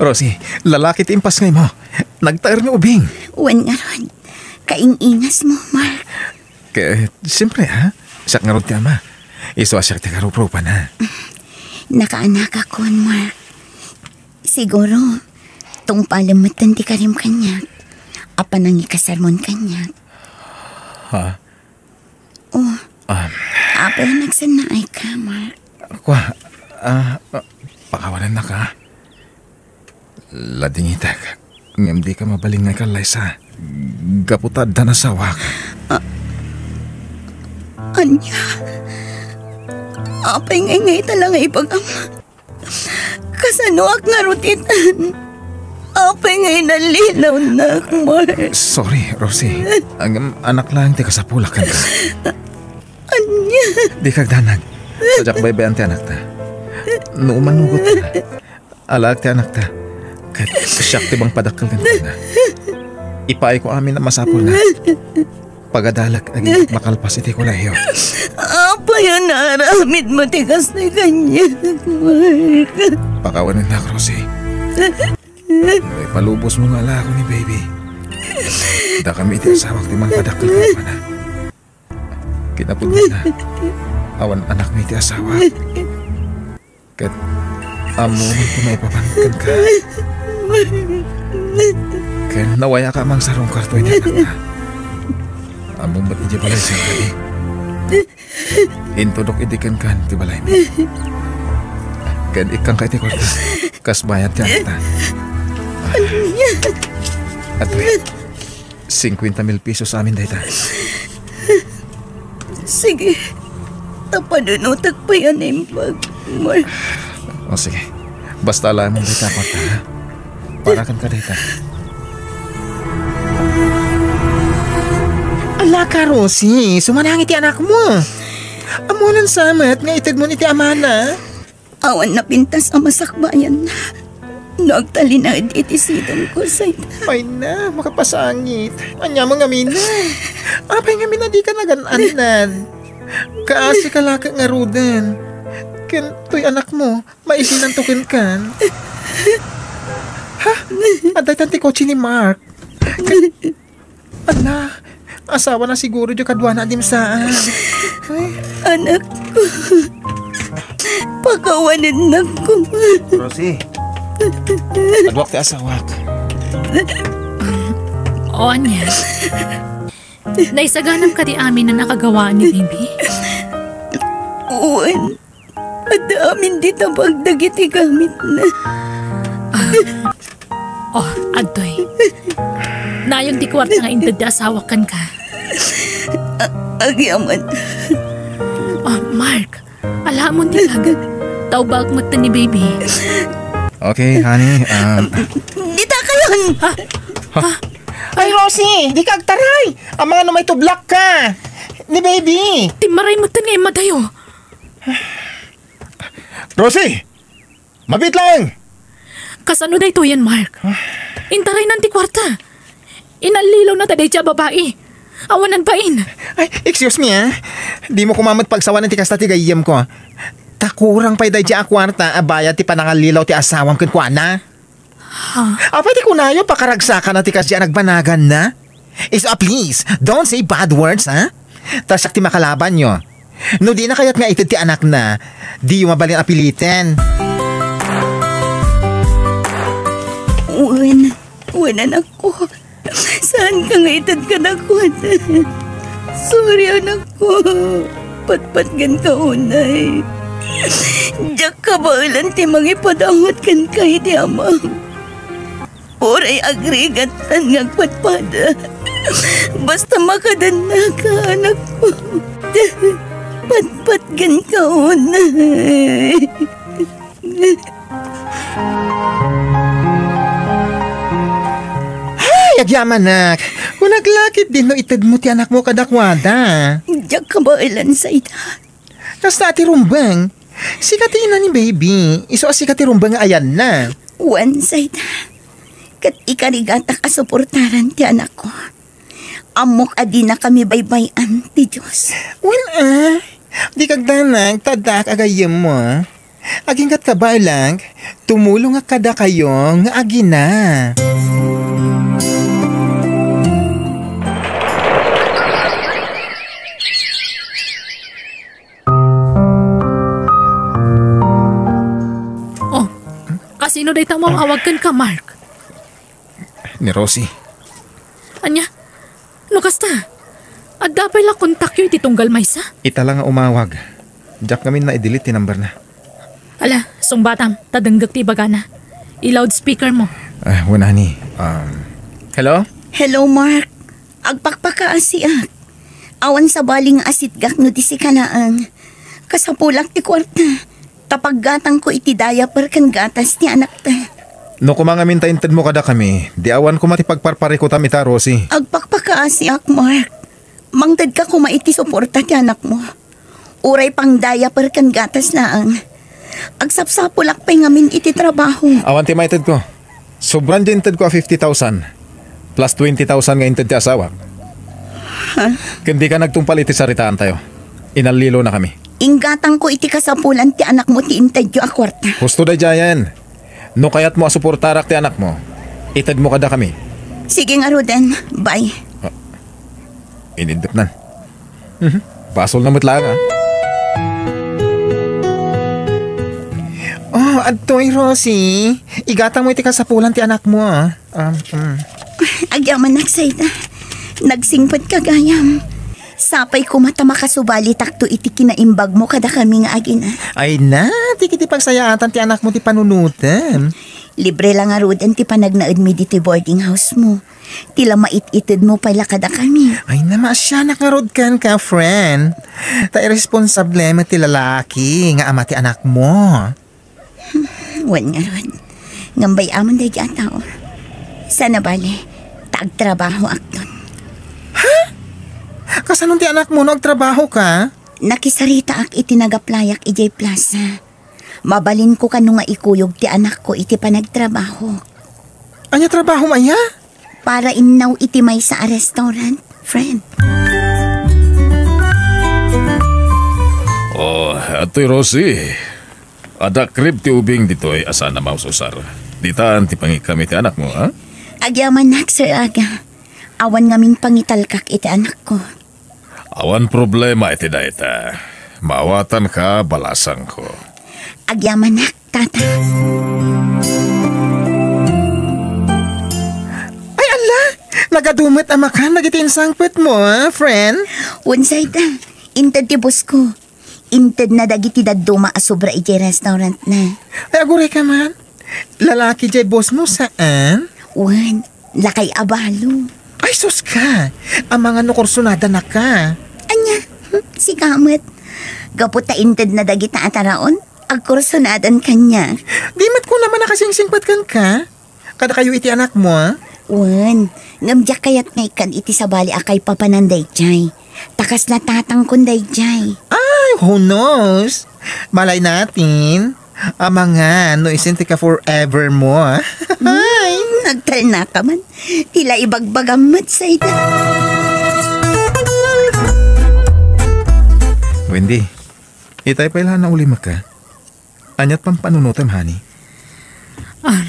Rosie, lalaki ti impasngaymo. Nagtaer nga ubing. Wen ngarud, kaing-ingasmo, Mark. Ket, siyempre, ha? Siak ngarud ti ama. Isu a siak ti karuprupana. Nakaanakakon, Mark. Siguro, tungpalem metten ti karim kaniak. A panangikasarmon kaniak. Ha? Oh, Um, apay a nagsannaayka, Mark? Kua, ah, ah, pakawanennaka. Ladingitek, ngem dika mabalin nga ikallaysa. Gapu ta addan asawak. Ah, ania? Apay ngay nga ita la nga ibagam? Kasanoak ngarud itan? Apay nga inallinawnak, Mark? Sorry, Rosie. Ngem anak laeng ti kasapulak kenka. Ania? Dika agdanag. Sadiak baybay-an ti anakta. No umanugot ka, alaek ti anakta. Ket siak ti mangpadakkel kenkuana. Ipaayko amin a masapulna. Pagadalek agingga makalpas iti kolehiyo. Apay a naaramidmo ti kastoy kaniak, Mark? Pakawanennak, Rosie. No ipalubosmo nga alaak ni baby, dakami iti asawak ti mangpadakkel kenkuana. Kinapudnona, awan anakmi ti asawak. Ket ammo man ti maipapan kenka. Ken nawayaka a mangsarungkarto iti anakna. Ammom met idiay balay sangkadi. Intudok idi kenkan ti balaymi. Ken ikkanka iti kuarta. Kas bayad ti anakta. Atoy, singkuenta mil pesos amin dayta. Sige. Ta panunotek pay a naimbag, Mark. O, sige. Basta alaem dayta a kuarta, ha? Para kenka dayta. Ala ka, Rosie, sumanang iti anakmo. Ammonan sa met nga itedmon iti amana. Awan napintas a masakbayanna no agtalinaed iti sidongko, Sayda. Ay na, makapasangit. Ania man ngamin? Apay ngamin a dika nagan-annan? Kaasi ka laket ngaruden. Ken toy anakmo, maisinanto kenkan. Ha? Adda itan ti kotse ni Mark. Ala, asawana siguro diay kaduana a dimsaan. Ay. Anakko, pakawanennak koma. Rosie, aduak ti asawak. O, ania? Naisaganam kadi amin a nakagawaan ni baby? Wen, adda amin ti tabag dagiti gamitna. Ah. Oh, adtoy. Nayon ti kuarta nga inted ti asawak kenka. A-, agyaman. Oh, Mark, alaem ti bag. Taubaek metten ni baby. Okay, honey, um, Dita kayon! Ha? Ha? Ay, Rosie, dika agtaray! Amangan no maitublak ka ni baby! Timmaray metten nga immadayo. Rosie! Mabiit laeng! Kasano daytoyen, Mark? Intaraynan ti kuarta. Inallilawna ta daydiay a babai. Awanan bain. Ay, excuse me, ah. Dimo koma met pagsawanen ti kasta ti gayyemko. Ta kurang pay daydiay a kuarta a bayad ti panangallilaw ti asawam kenkuana. Ha? Apay ti kunayo, pakaragsakana ti kasdiay a nagbanaganna? Isu a, please, don't say bad words, ha? Ta siak ti makalabanyo. No dina kayat nga ited ti anakna, diyo mabalin a piliten. Wen, wen, anakko. Saanka nga ited kadakuada. Sorry, anakko. Patpatgenka unay. Diak kabaelan ti mangipadawat kenka iti amam. Uray agrigat tan nga agpadpada. Basta makadannaka, anakko. Patpatgenka unay. Ay, agyamanak. Kunak la ketdin no itedmo ti anakmo kadakuada. Diak kabaelan, Sayda. Kasta ti rumbeng. Sika ti ina ni baby. Isu a sika ti rumbeng nga ayanna. Wen, Sayda. Ket ikarigatak a suportaran ti anakko. Ammok a dinakami baybay-an ti Dios. Wen, ah, dika agdanag ta addaak a gayyemmo, ah. Aginggatka baelan, tumulongak kadakayo nga agina. Oh, kasino dayta a umawag kenka, Mark? Ni Rosie. Ania? No kasta, adda pay la kontakyo iti tunggal maysa? Ita la nga umawag. Diak ngamin na-delete ti number na. Ala, sungbatam, ta denggek ti ibagana. I-loudspeaker mo. Ah, wen, honey. Um, hello? Hello, Mark. Agpakpakaasiak. Awan sabali nga asitgak no di sika laeng. Kasapulak ti kuarta. Ta paggatangko iti diaper ken gatas ti anakta. No koma ngamin ta intedmo kadakami, di awan koma ti pagparparikutam ita, Rosie. Agpakpakaasiak, Mark. Mangtedka koma iti suporta ti anakmo. Uray pang diaper ken gatas laeng. Agsapsapulak pay ngamin iti trabaho. Awan ti maitedko. Sobran ti intedko a fifty thousand. Plus twenty thousand nga inted ti asawak. Ha? Ken dika nagtungpal iti saritaantayo. Inallilonakami. Inggatangko iti kasapulan ti anakmo ti intedyo a kuarta. Husto daydiayen. No kayatmo a suportarak ti anakmo, itedmo kadakami. Sige ngaruden. Bye. Ah, inindepnan. Mhm. Basolna met laeng, ah. Oh, adtoy, Rosie. Igatangmo iti kasapulan ti anakmo, ah. Um, mm. Agyamanak, Zayda. Nagsingpetka gayam. Sapay koma ta makasubalitakto iti kinaimbagmo kadakami nga agina. Ay na, ti kiti pagsayaatan ti anakmo ti panunotem. Libre la ngaruden ti panagnaedmi ditoy boarding house mo. Ti la mait-itedmo pay la kadakami. Ay na, maasianak ngarud kenka, friend. Ta irresponsable met ti lalaki nga ama ti anakmo. Wen ngarud, ngem bay-amon daydi a tao. Sana bale, ta agtrabahoakton. Ha? Kasano ti anakmo no agtrabahoka? Nakisaritaak iti nag-applyak idiay plaza. Mabalinko kano nga ikuyog ti anakko iti panagtrabahok. Ania trabahom aya? Para innaw iti maysa a restaurant, friend. Oh, Ate Rosie. Adda krib ti ubing ditoy a saan a maususar. Ditan ti pangikkam iti anakmo, ha? Agyamanak, Sir Aga. Awan ngamin pangitalkak iti anakko. Awan problema iti dayta. Maawatanka, balasangko. Agyamanak, Tata. Ay, ala! Nagadu met a makan dagiti insangpetmo, ha, friend? Unsay ta? Inted ti boss ko. Intedna dagiti dadduma a sobra idiay restaurantna. Ay, agurayka man. Lalaki diay boss mo, saan? Wen, lakay a balo. Ay, sus ka! Amangan no kursonadanaka. Ania? Sika met. Gapu ta intedna dagita a taraon, agkursonadan kaniak. Di met kunam a nakasingsingpet kenka? Kadakayo iti anakmo, a? Wen, ngem diak kayat nga ikkan iti sabali a kaipapanan daydiay. Ta kasla tatangkon daydiay. Ay, who knows? Malay natin. Amangan no isin ti ka-forever mo, a? Hmm, nagtalnaka man. Ti la ibagbagam met, Zayda. Wendy, itay pay la naulimek ka. Aniat pampanunotem, honey? Ah,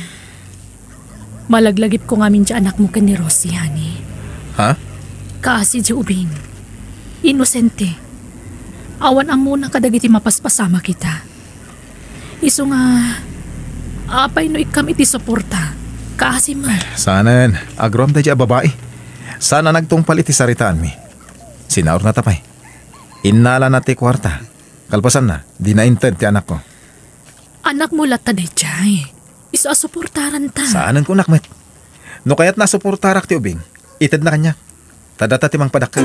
malaglagipko ngamin ti anakmo ken ni Rosie, honey. Ha? Kaasi ti ubing. Inosente. Awan ammona kadagiti mapaspasamak ita. Isu nga, apay no ikkam iti suporta? Kaasi met. Saanen, agraman daydi a babai. Saan a nagtungpal iti saritaanmi. Sinaurnata pay. Innalana ti kuarta. Kalpasanna, dina inted ti anakko. Anakmo latta daydiay. Isu a suportaranta. Saanen kunak met. No kayatna a suportarak ti ubing, itedna kaniak. Ta data ti mangpadakkel.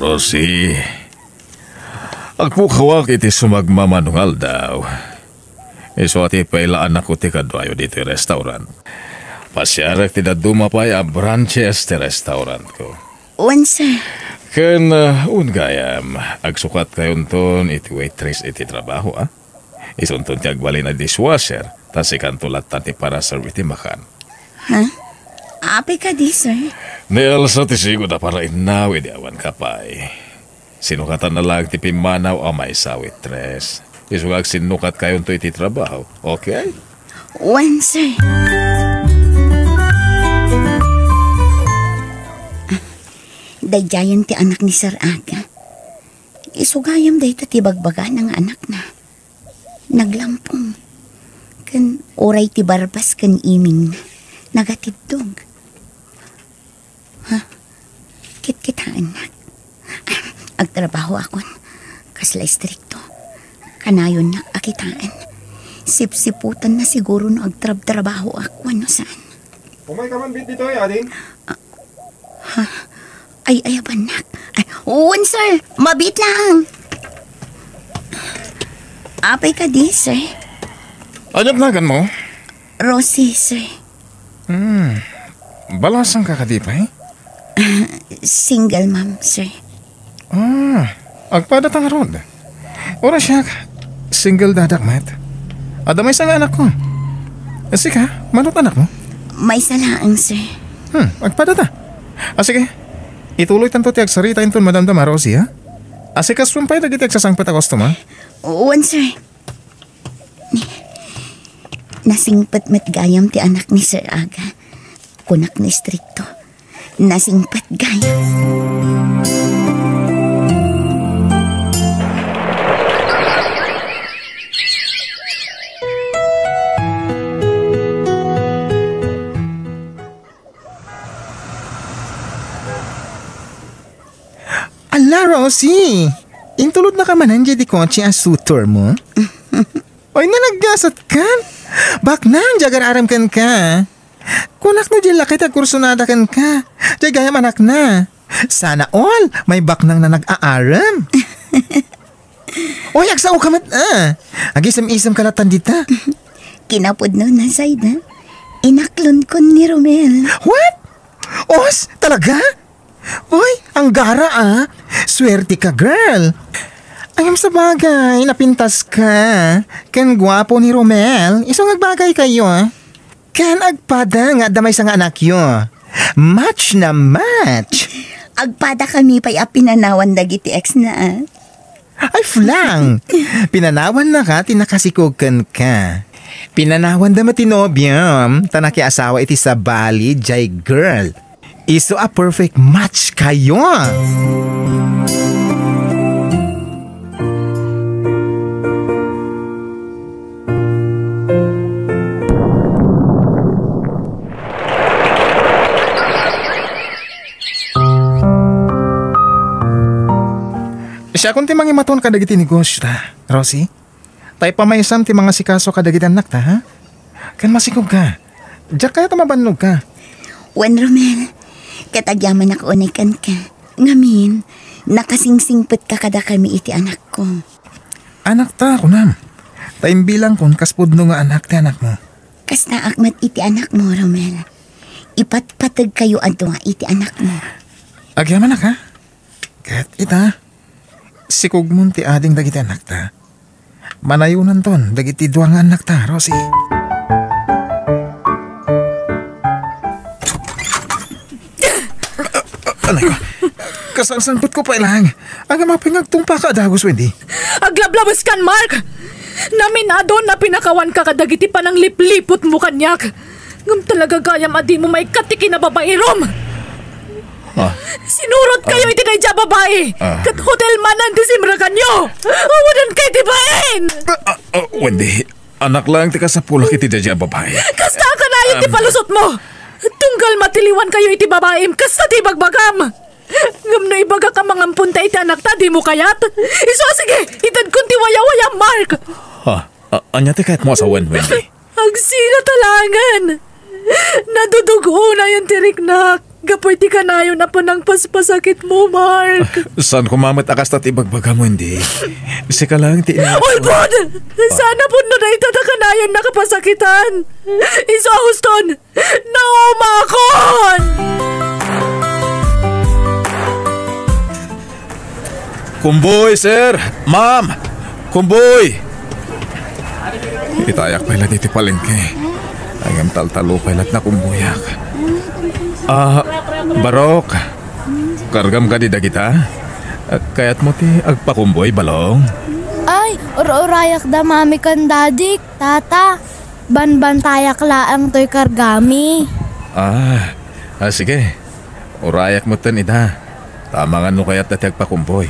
Rosie, agpukawak iti sumagmamano nga aldaw. Isu a ti pay la anakko ti kaduayo ditoy restaurant. Pasiarek ti dadduma pay a branches ti restaurantko. Wen, sir. Ken, uh, un gayam, agsukatkayonton iti waitress iti trabaho, a? Isunton ti agbalin a dishwasher, ta sikanto latta ti para-serve iti makan. Ha? Apay kadi, sir? Ni Elsa ti sigud a parainnaw idi awanka pay. Sinukatanna laeng ti pimmanaw a maysa a waitress. Isu nga agsinnukatkayonto iti trabaho. Okay? Wen, sir. Daydiayen ti anak ni Sir Aga. Isu gayam dayta ti bagbagana nga anakna. Naglampong. Ken uray ti barbas ken imingna, nagatiddog. Ha? Kitkitaennak. Agtrabahoakon. Kasla istrikto. Kanayonnak a kitaen. Sipsiputanna siguro no agtrabtrabahoak wenno saan. Umay ka man ditoy, ading? Ha? Ay, ay, abannak. Ay, wen, sir. Mabiit lang. Apay kadi, sir? Aniat naganmo? Rosie, sir. Hmm. Balasangka kadi pay? Single mom, sir. Ah, agpadata ngarud. Uray siak, single dadak met. Adda maysa nga anakko. Sika, mano ti anakmo? Maysa laeng, sir. Hmm, agpadata. Ah, sige. Ituloytanto ti agsarita inton madamdama, Rosie, ha? Asikasuem pay dagiti agsasangpet a customer. Wen, sir. Nasingpet met gayam ti anak ni Sir Aga. Kunak no istrikto. Nasingpet gayam. Ala, Rosie! Intulodnaka manen diay kotse a suitor mo? Oy, nalaggasatkan! Baknang ti agar-arem kenka. Kunak no diay laki ti agkursunada kenka. Diay gayam anakna. Sana all, may baknang na nag-aarem. Oy, agsaoka met, ah. Agisem-isem ka latan dita. Kinapudno na, Zayda. Inaklonkon ni Romel. What? Os, talaga? Uy, anggara, ah. Swerte ka, girl. Ngem sabagay, napintas ka. Ken guapo ni Romel. Isu nga agbagay kayo, ah. Ken agpada nga adda maysa nga anakyo. Match na match. Agpada kami pay a pinanawan dagiti ex na, ah. Ay, flang! Pinanawan na ka ti nakasikog kenka. Pinanawan da met ti nobiam, ta nakiasawa iti sabali, jay girl. Isu a perfect match kayo. Siakon ti mangimaton kadagiti negosio ta, Rosie. Tay pamaysam ti mangasikaso kadagiti annakta, ha? Ken masikog ka. Diak kayat a mabannog ka. Wen, Romel, ket agyamanak unay kenka. Ngamin, nakasingsingpet ka kadakami iti anakko. Anakta, kunam. Ta imbilangkon kas pudno nga anak ti anakmo. Kastaak met iti anakmo, Romel. Ipatpateg kayo a dua iti anakmo. Agyamanak, ha? Ket ita, sikogmon ti ading dagiti annakta. Manayonanton dagiti dua nga annakta, Rosie. Anay ko, kasangsangpetko pay lang. Agam apay nga agtungpaka a dagus, Wendy. Aglablabeskan, Mark! Naminadon a pinakawanka kadagiti pananglipliputmo kaniak. Ngem talaga gayam a dimo maikkat ti kinababairom. Ah. Sinurotkayo iti daydiay a babai. Ah. Ket hotel manen ti simrekanyo. Awanen kay ti bain. Ah, ah, ah, Wendy, anak lang ti kasapulak iti daydiay a babai. Kasta a kanayon ti Ah. palusotmo. Tunggal matiliwankayo iti babaim, kasta ti ibagbagam. Ngem no ibagak a mangamponta iti anakta, dimo kayat? Isu a sige, itedkon ti wayawayam, Mark. Ah, ah, ania ti kayatmo a sawen, Wendy? Agsina ta laengen. Nadudug-onayen ti riknak gapu iti kanayon a panangpaspasakitmo, Mark. Saan koma met a kasta ti ibagbagam, Wendy? Sika lang ti ina- Ulbod! Saan a pudno dayta ta kanayon a kapasakitan? Isu a huston, naumakon! Kumboy, sir! Ma'am! Kumboy! Itayak pay la ditoy palengke. Ngem taltalo pay la't nakumboyak. Ah, Barok. Kargam kadi dagita? Kayatmo ti agpakumboy, Balong? Ay, ur-urayak da mami ken dadik, tata. Banbantayak laeng toy kargami. Ah, ah, sige. Urayak metten ida. Tama nga no kayatta ti agpakumboy.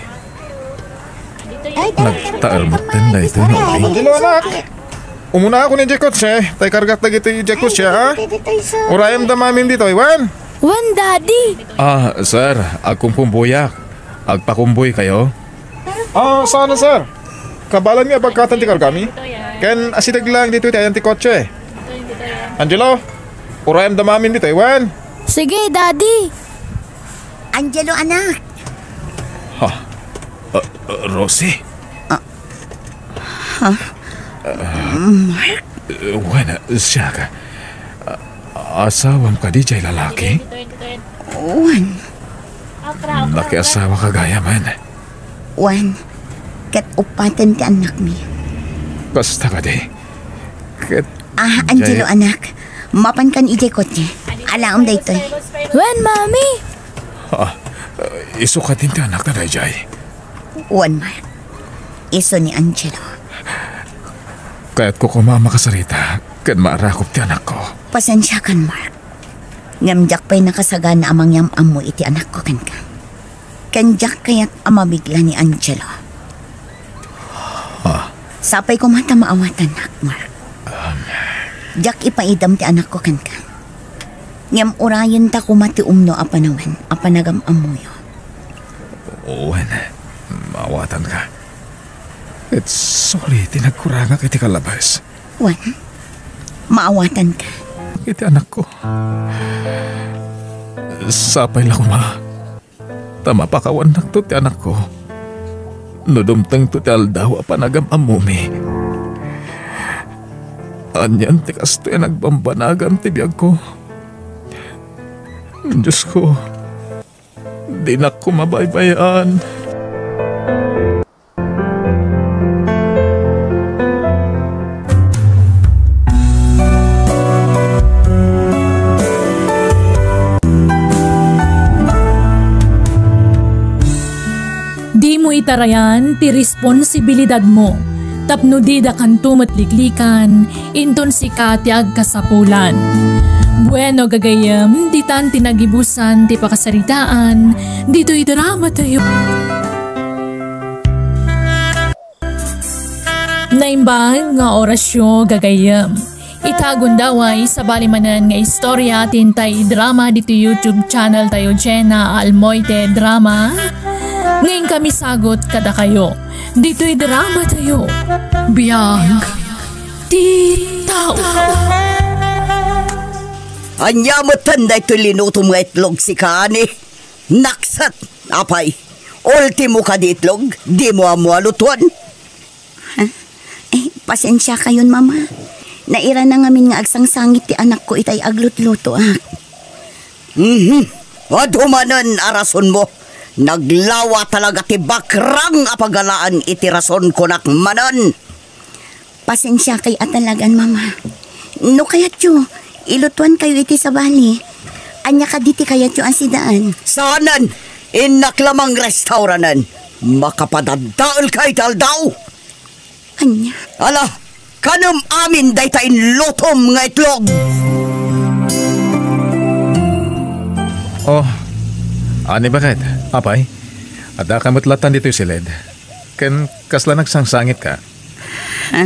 Nagtaer metten daytoy nga uri. Angelo, anak. Umuna ako ni Jekotse. Tay kargak dagiti Jekotse, ha? Urayem da mamim ditoy, wen? Wen, Daddy. Ah, sir, agkumkumboyak. Agpakumboy kayo? Ah, sana, sir. Kabalanmi a bagkatan ti kargami. Ken asideg lang ditoy ti ayan ti kotse. Angelo, urayem da mamim ditoy, wen? Sige, Daddy. Angelo, anak. Ha? Ah, ah, Rosie? Ah. Ha? Ah. Mark? Eh, wen, siak. Ah, asawam kadi jay lalaki? Wen. Nakiasawa ka gayam, wen? Wen. Ket uppaten ti annakmi. Kasta kadi? Ket Ah, Angelo, jay- anak. Mapankan idiay kotse. Alaem daytoy. Wen, Mami? Ah, Isu kadin ti anakta daydiay? Wen, Mark. Isu ni Angelo. Kayatko koma a makasarita ken maarakop ti anakko. Pasensiakan, Mark. Ngem diak pay nakasagana a mangyam-ammo iti anakko kenka. Ken diak kayat a mabigla ni Angelo. Ah. Sapay koma ta maawatannak, Mark. Um. Diak ipaidem ti anakko kenka. Ngem urayenta koma ti umno a panawen a panagam-ammoyo. Wen, maawatanka. Ket sorry ti nagkurangak iti kalabes. Wen, maawatanka. Iti anakko. Sapay la koma ta mapakawannakto ti anakko no dumtengto ti aldaw a panagam-ammomi. Anian ti kastoy a nagbambanagan ti biagko? Diosko, dinak koma baybay-an. Dimo itarayan ti responsibilidadmo tapno didakanto met liklikan inton sika ti agkasapulan. Bueno, gagayyem, ditan ti nagibusan ti pakasaritaan ditoy dramatayo. Naimbag nga orasyo, gagayyem. Ita gundaway, sabali manen nga istorya ti intay idrama ditoy YouTube channel tayo, Jenna Almoite Drama, nga inkami sagut kadakayo. Ditoy dramatayo, biag ti tao. Ania metten daytoy linutom nga itlog, sika, ani? Nakset, apay. Ultimo kadi itlog, dimo ammo a lutuan. Ha? Eh, pasensiakayon, Mama. Nairana ngamin nga agsangsangit ti anakko itay aglutlutoak. Mhm. Adu manen a rasonmo. Naglawa talaga ti bakrang a pagalaan iti rason, kunak manen. Pasensiakay a talagan, Mama. No kayatyo, ilutuankayo iti sabali. Ania kadi ti kayatyo a sidaan? Saanen! Innak la mangrestauranen. Makapadaddaelka iti aldaw! Ania? Ala, kanem amin dayta inlutom nga itlog! Oh, ani, baket? Apay? Addaka met latan ditoy siled. Ken kasla nagsangsangitka? Ha?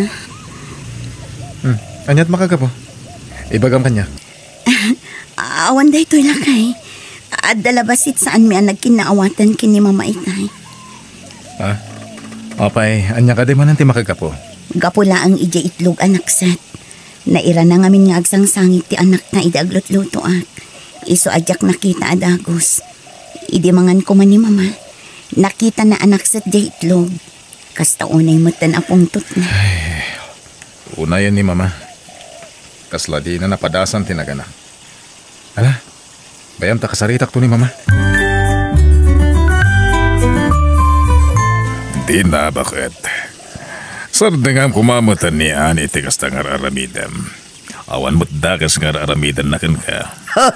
Hmm. Aniat makagapu? Ibagam kaniak. Awan daytoy, lakay. Adda la bassit saanmi a nagkinnaawatan ken ni Mama itay. Ha? Apay, ania kadi manen ti makagapu? Gapu laeng idiay itlog a nakset. Nairana ngamin nga agsangsangit ti anakna idi aglutlutoak. Isu a diak nakita a dagus. Idi mangan koma ni Mama, nakitana a nakset diay itlog. Kasta unay metten a pungtotna. Ay, unayen ni Mama. Kasla dina napadasan ti naganak. Ala, bayam ta kasaritakto ni Mama. Dina, baket. Sardengam koma metten ni Ani ti kasta nga ar-aramidem. Awan met dakes nga ar-aramidenna kenka. Ha!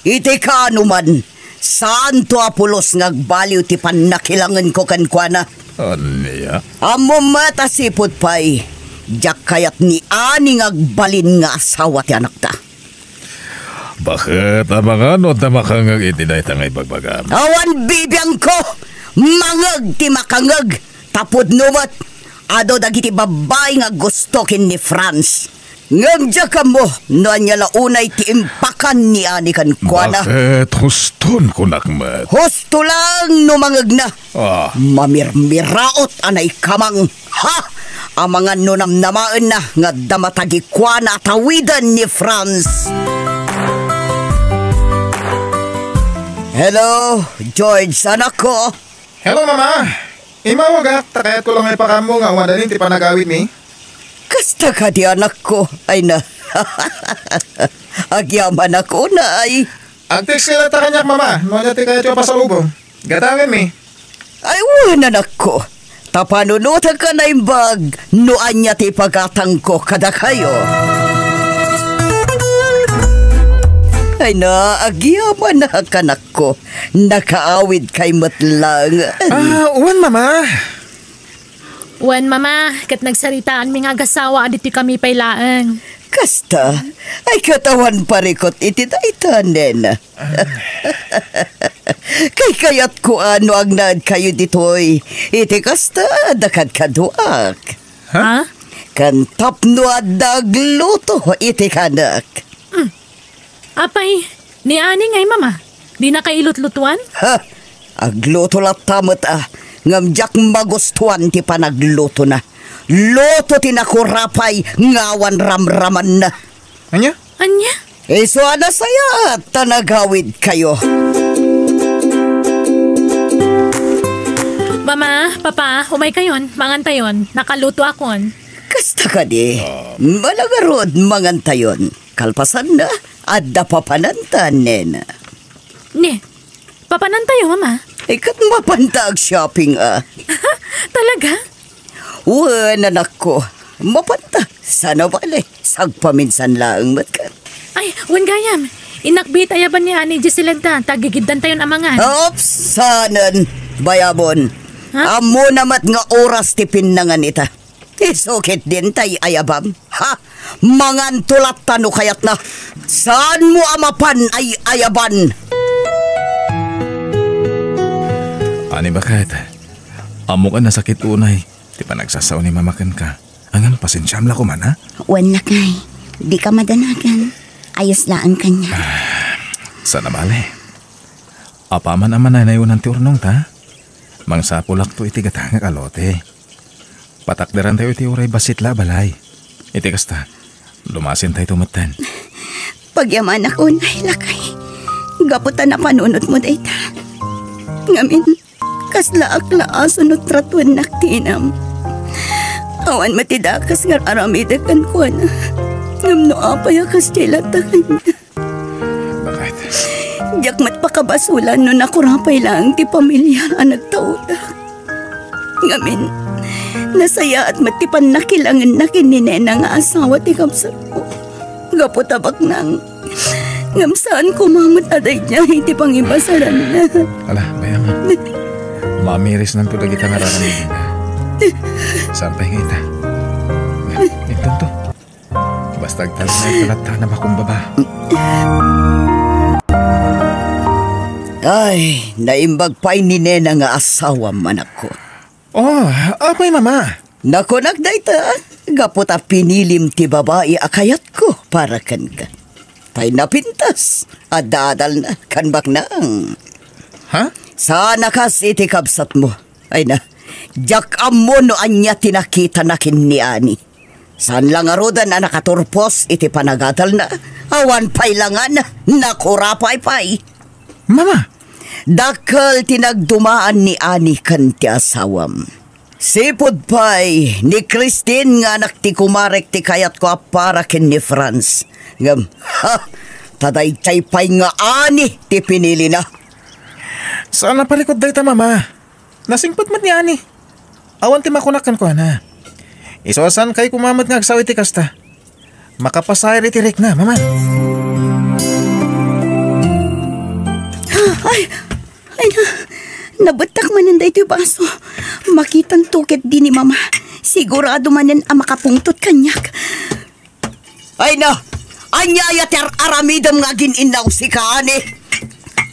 Iti kaano man, saanto a pulos nga agbaliw ti pannakilangenko kenkuana. Ania? Ammom met a sipud pay, diak kayat ni Ani nga agbalin nga asawa ti anakta. Baket, amangan no adda makangngeg iti dayta nga ibagbagam? Awan bibiangko! Mangngeg ti makangngeg! Ta pudno met, adu dagiti babbai nga gusto ken ni Franz. Ngem diak ammo no ania la unay ti impakan ni Ani kenkuana. Baket, huston, kunak met. Husto laeng no mangngegna. Ah. Mamirmiraot a naikamang. Ha! Amangan no namnamaenna nga adda matagikuana a tawiden ni Franz. Hello, George, anakko. Hello, Mama. Immawagak, ta kayatko la nga ipakammo nga awan danin ti panagawidmi. Kasta kadi, anakko? Ay na. Agyamanak unay. Agtext ka latta kaniak, Mama, no ania ti kayatyo a pasalubong. Gatangenmi. Ay, wen, anakko. Ta panunotenka naimbag no ania ti ipagatangko kadakayo. Ay na, agyamanak, anakko. Nakaawidkay met laeng. Ah, wen, Mama. Wen, Mama, ket nagsaritaanmi nga agasawaan ditoy kami pay laeng. Kasta, ay ket awan parikut iti dayta, nena. Kaykayatko a no agnaedkayo ditoy, iti kasta, adda kadkaduak. Ha? Ken tapno adda agluto iti kanek. Mm. Apay, ni Ani ngay, Mama? Dinaka ilutlutuan? Ha? Agluto latta met a, ngem diak magustuan ti panaglutona. Luto ti nakurapay nga awan ramramanna. Ania? Ania? Isu a nasayaat ta nagawidkayo. Mama, Papa, umaykayon, mangantayon. Nakalutoakon. Kasta kadi, mala ngarud, mangantayon. Kalpasanna, adda papananta, nena. Ne, papanantayo, Mama? Ay, ket mapanta ag-shopping, a. Talaga? Wen, anakko, mapanta. Saan a bale, sagpaminsan laeng met ket. Ay, wen gayam. Innak biit ayaban ni Ani Giselda, ta agigiddantayon a mangan. Oops, saanen. Bayamon. Ha? Ammona met nga oras ti pinnangan ita. Isukit din tay ayabam. Ha? Manganto latta no kayatna. Saanmo a mapan ay ayaban? Ani baket, ammok a nasakit unay ti panagsasao ni Mama kenka. Ngem pasensiam la koman, ha? Wen, lakay. Dika madanagan. Ayos laeng kaniak. Saan a bale. Apaman a manaynayonan ti urnongta, mangsapulakto iti gatangek a lote. Patakderantayo iti uray bassit la a balay. Iti kasta, lumasintayto metten. Pagyamanak unay, lakay. Gapu ta napanunotmo dayta. Ngamin, kaslaak la a sunot ratuennak ti inam. Awan met ti dakes nga ar-aramidek kenkuana. Ngem no apay a kasdiay latta kaniak? Bakit? Diak met pakabasolan no nakurapay laeng ti pamilia a nagtaodak. Ngamin, nasayaat met ti pannakilangenna ken ni Nena nga asawa ti kabsatko. Gapu ta baknang, ngem saan koma met a daydiay ti pangibasaranna. Ala, bayam. Mamirisnanto dagita nga ar-aramidenda. Saan pay nga ita? Intonto. Basta agtalnay ka latta na makumbaba. Ay, naimbag pay ni Nena nga asawam, anakko. Oh, apay, Mama? Nakunak dayta, gapu ta pinilim ti babai a kayatko para kenka. Tay napintas, adda adalna, kan baknang. Ha? Saan a kas iti kabsatmo. Ay na, diak ammo no ania ti nakitana ken ni Ani. Saan la ngaruden a nakaturpos iti panagadalna. Awan pay la ngan, nakurapay pay. Mama! Dakkel ti nagdumaan ni Ani ken ti asawam. Sipud pay ni Christine nga anak ti kumarek ti kayatko a para ken ni Franz. Ngem, ha, ta daydiay pay nga Ani ti pinilina. Saan a parikut dayta, Mama. Nasingpet met ni Ani. Awan ti makunak kenkuana. Isu a saankay koma met nga agsao iti kasta. Makapasair iti rikna, Mama. Ay, ay na, nabettak manen daytoy baso. Makitanto ketdi ni Mama. Sigurado manen a makapungtot kaniak. Ay na, ania aya ti ar-aramidem nga agin-innaw sika, Ani?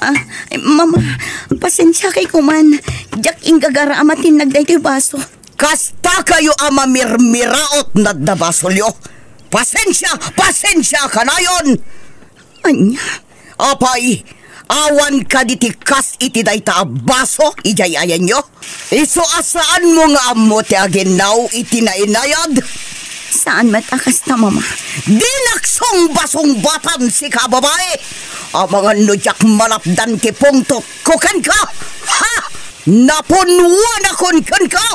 Ah, ay, Mama, pasensiakay koman. Diak inggagara a matinnag daytoy baso. Kasta kayo a mamirmiraot nadda basolyo. Pasensia, pasensia kanayon. Ania? Apay, awan kadi ti kas iti dayta a baso idiay ayanyo? Isu a saanmo nga ammo ti aginnaw iti nainayad? Saan met a kasta, Mama. Dinak sungbasungbatan sika a babai! Amangan no diak malapdan ti pungtotko kenka! Ha! Napunwanakon kenka!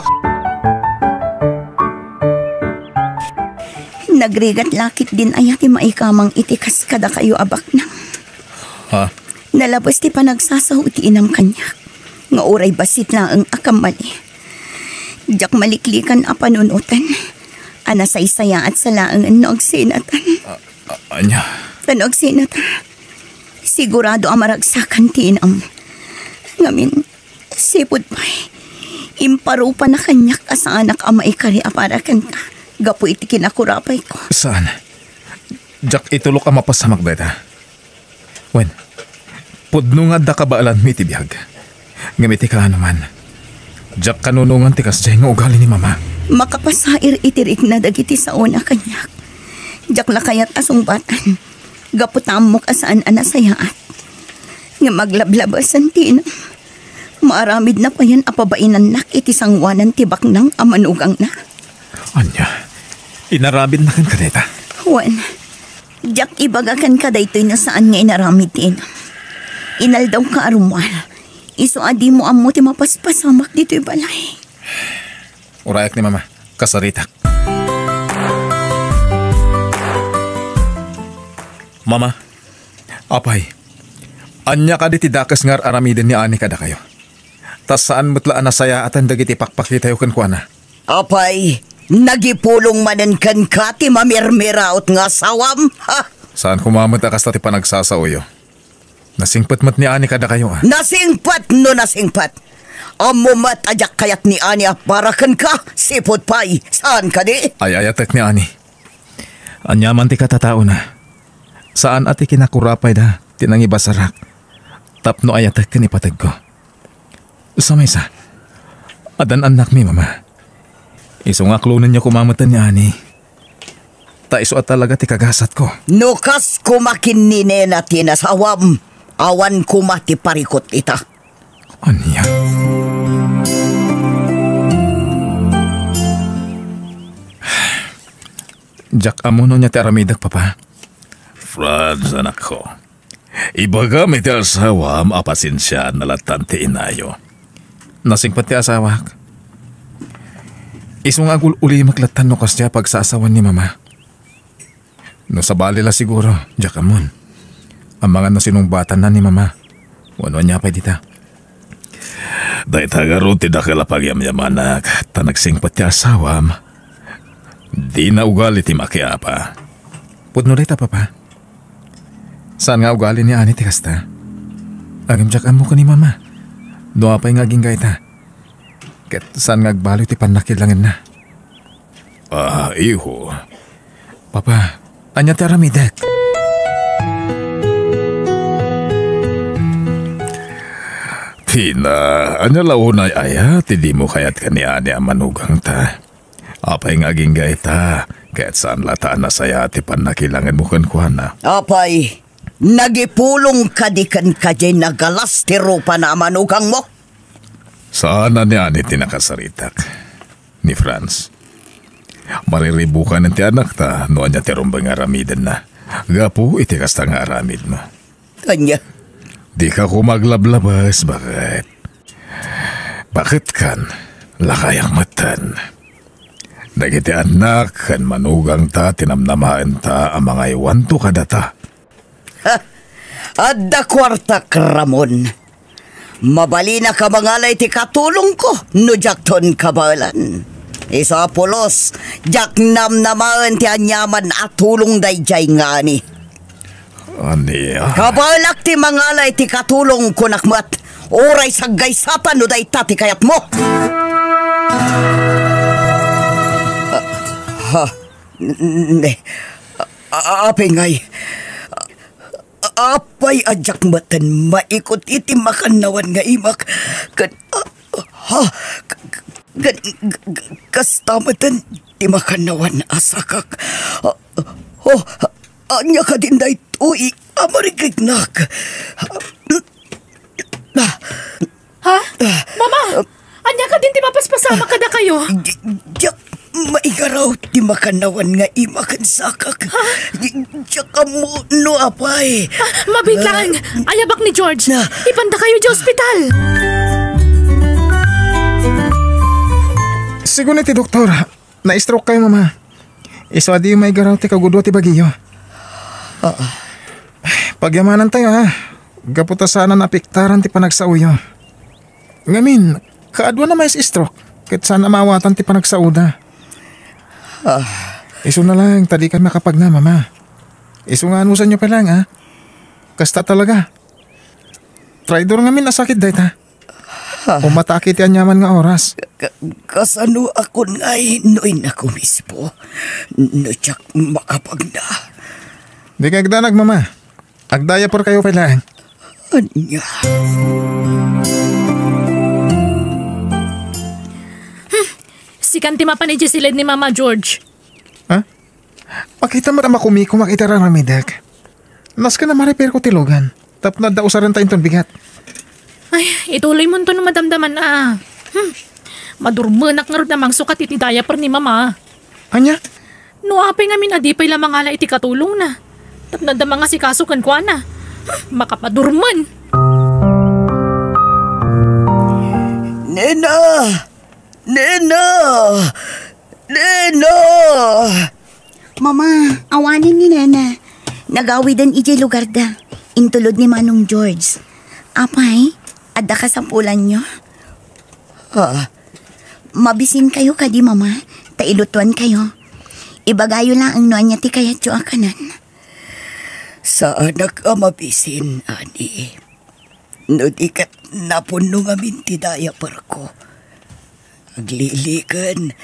Nagrigat la ketdin aya ti maikamang iti kas kadakayo a baknang? Ha? Nalabes ti panagsasao ti inam kaniak, nga uray bassit laeng a kammali. Diak maliklikan a panunoten, a nasaysayaat sa laengen no agsinatan. A-, a-, ania? Ta no agsinatan, Sigurado a maragsakan ti inam. Ngamin, sipud pay, imparupa na kaniak a saanak a maikari a para kenka gapu iti kinakurapayko. Saan? Diak itulok a mapasamak dayta. Wen, pudno nga adda kabaelanmi iti biag. Ngem iti kaano man, diak kanunongan ti kasdiay nga ugali ni Mama. Makapasair iti rikna dagiti saona kaniak. Diak la kayat a sungbatan. Gapu ta ammok a saan a nasayaat. Ngem aglablabesen ti inam. Maaramidna payen a pabainannak iti sangoanan ti baknang a manugangna. Ania? Inaramidna kenka dayta? Wen, diak ibaga kenka daytoy no saan nga inaramid ti inam. Inaldawka a rummuar. Isu a dimo ammo ti mapaspasamak ditoy balay. Urayak ni Mama. Kasaritak. Mama, Apay, ania kadi ti dakes nga ar-aramiden ni Ani kadakayo? Ta saan met la a nasayaatan dagiti pakpakitayo kenkuana. Apay, nagipulong manen kenka ti mamirmiraot nga asawam, ha? Saan koma met a kasta ti panagsasaoyo. Nasingpet met ni Ani kadakayo, a. Nasingpet no nasingpet. Ammo met a diak kayat ni Ani a para kenka, sipud pay, saan kadi? Ay-ayatek ni Ani. Ania man ti katataona, saan a ti kinakurapayda ti nangibasarak tapno ayatek ken ipategko. Sa maysa, addan annakmi, Mama. Isu nga aklonenyo koma metten ni Ani. Ta isu a talaga ti kagasatko. No kas koma ken ni Nena ti nasawam, awan koma ti parikut ita. Ania? Diak ammo no ania ti aramidek, Papa. Franz, anakko. Ibagam iti asawam a pasensiaanna lattan ti inayo. Nasingpet ti asawak. Isu nga agul-ulimek lattan no kasdiay a pagsaasawan ni Mama. No sabali la siguro, diak ammon. Amangan no sinungbatanna ni Mama. Wenno ania pay dita. Dayta ngarud ti dakel a pagyamyamanak, ta nagsingpet ti asawam. Dina ugali ti makiapa. Pudno dayta, Papa. Saan nga ugali ni Ani ti kasta? Ngem diak ammo ken ni Mama no apay nga agingga ita. Ket saan nga agbaloy ti pannakilangenna. Ah, iho. Papa, ania ti aramidek? Tina, ania la unay aya ti dimo kayat ken ni Ani a manugangta? Apay nga agingga ita, ket saan latta a nasayaat ti pannakilangenmo kenkuana? Apay, nagipulong kadi kenka diay nagalas ti rupana a manugangmo? Saan a ni Ani ti nakasaritak. Ni Franz. Mariribukanen ti anakta no ania ti rumbeng nga aramidenna. Gapu iti kasta nga aramidmo. Ania? Dika koma aglablabas, baket. Baketkan, lakayak metten. Dagiti annak ken manugangta ti namnamaenta a mangaywanto kadata. Ha? Adda kuartak, Ramon. Mabalinak a mangala iti katulongko no diakton kabaelan. Isu a pulos, diak namnamaen ti aniaman a tulong daydiay nga Ani. Ania? Kabaelak ti mangala iti katulong, kunak met. Uray saggaysatan no dayta ti kayatmo. Ah, ha? N-, n-, ne. A-, a-, apay ngay. Apay a diak metten maikut iti makannawan nga imak ken, ah, ha, k-, k-, ken, k-, k-, kasta metten ti makannawan a sakak. Ah, oh, ania kadin daytoy a marikiknak? Ah, Ha? Mama! Ania kadin ti mapaspasamak kadakayo? Di-, diak maigaraw ti makannawan nga ima ken sakak. Ha? Di-, diak ammo no apay. Ah, mabiitlaeng. Ah. Ayabak ni George. Na. Ipandakayo di ospital. Sigun iti doktor, na-stroke kayo, Mama. Isu a di maigaraw ti kagudua ti bagiyo. Ah. Pagyamanantayo, ha? Gapu ta saan a naapektaran ti panagsaoyo. Ngamin, kaadua na may stroke, ket saan a maawatan ti panagsaoda. Ah. Isu na lang, ta dikami makapagna, Mama. Isu nga anusanyo pa lang, ha? Kasta talaga. Traidor ngamin a sakit dayta. Ha? Umatake ti aniaman nga oras. Ka-, kasano a kun ngay no innak mismo? No diak makapagna? Dika agdanag, Mama. Agdiaper kayo pay laeng. Ania? Hmm. Sikan ti mapan idiay silid ni Mama, George. Ha? Makita met a makumikom iti ar-aramidek. Nasken a ma-repair ko ti lugan. Tapno adda usarenta inton bigat. Ay, ituloymonto no madamdaman a. Hmm. Madurmenak ngarud a mangsukat iti diaper ni Mama. Ania? No apay ngamin a di pay la mangala iti katulongna. Tapno adda mangasikaso kenkuana. Hmm, makapadurmen. Nena! Nena! Nena! Mama, awanen ni Nena. Nagawiden idiay lugarda. Intulod ni Manong George. Apay, adda kasapulanyo? Ah. Mabisinkayo kadi, Mama, ta ilutuankayo. Ibagayo laeng no ania ti kayatyo a kanen. Saanak a mabisin, Ani. No di ket napunno ngamin ti diaperko. Agliliken,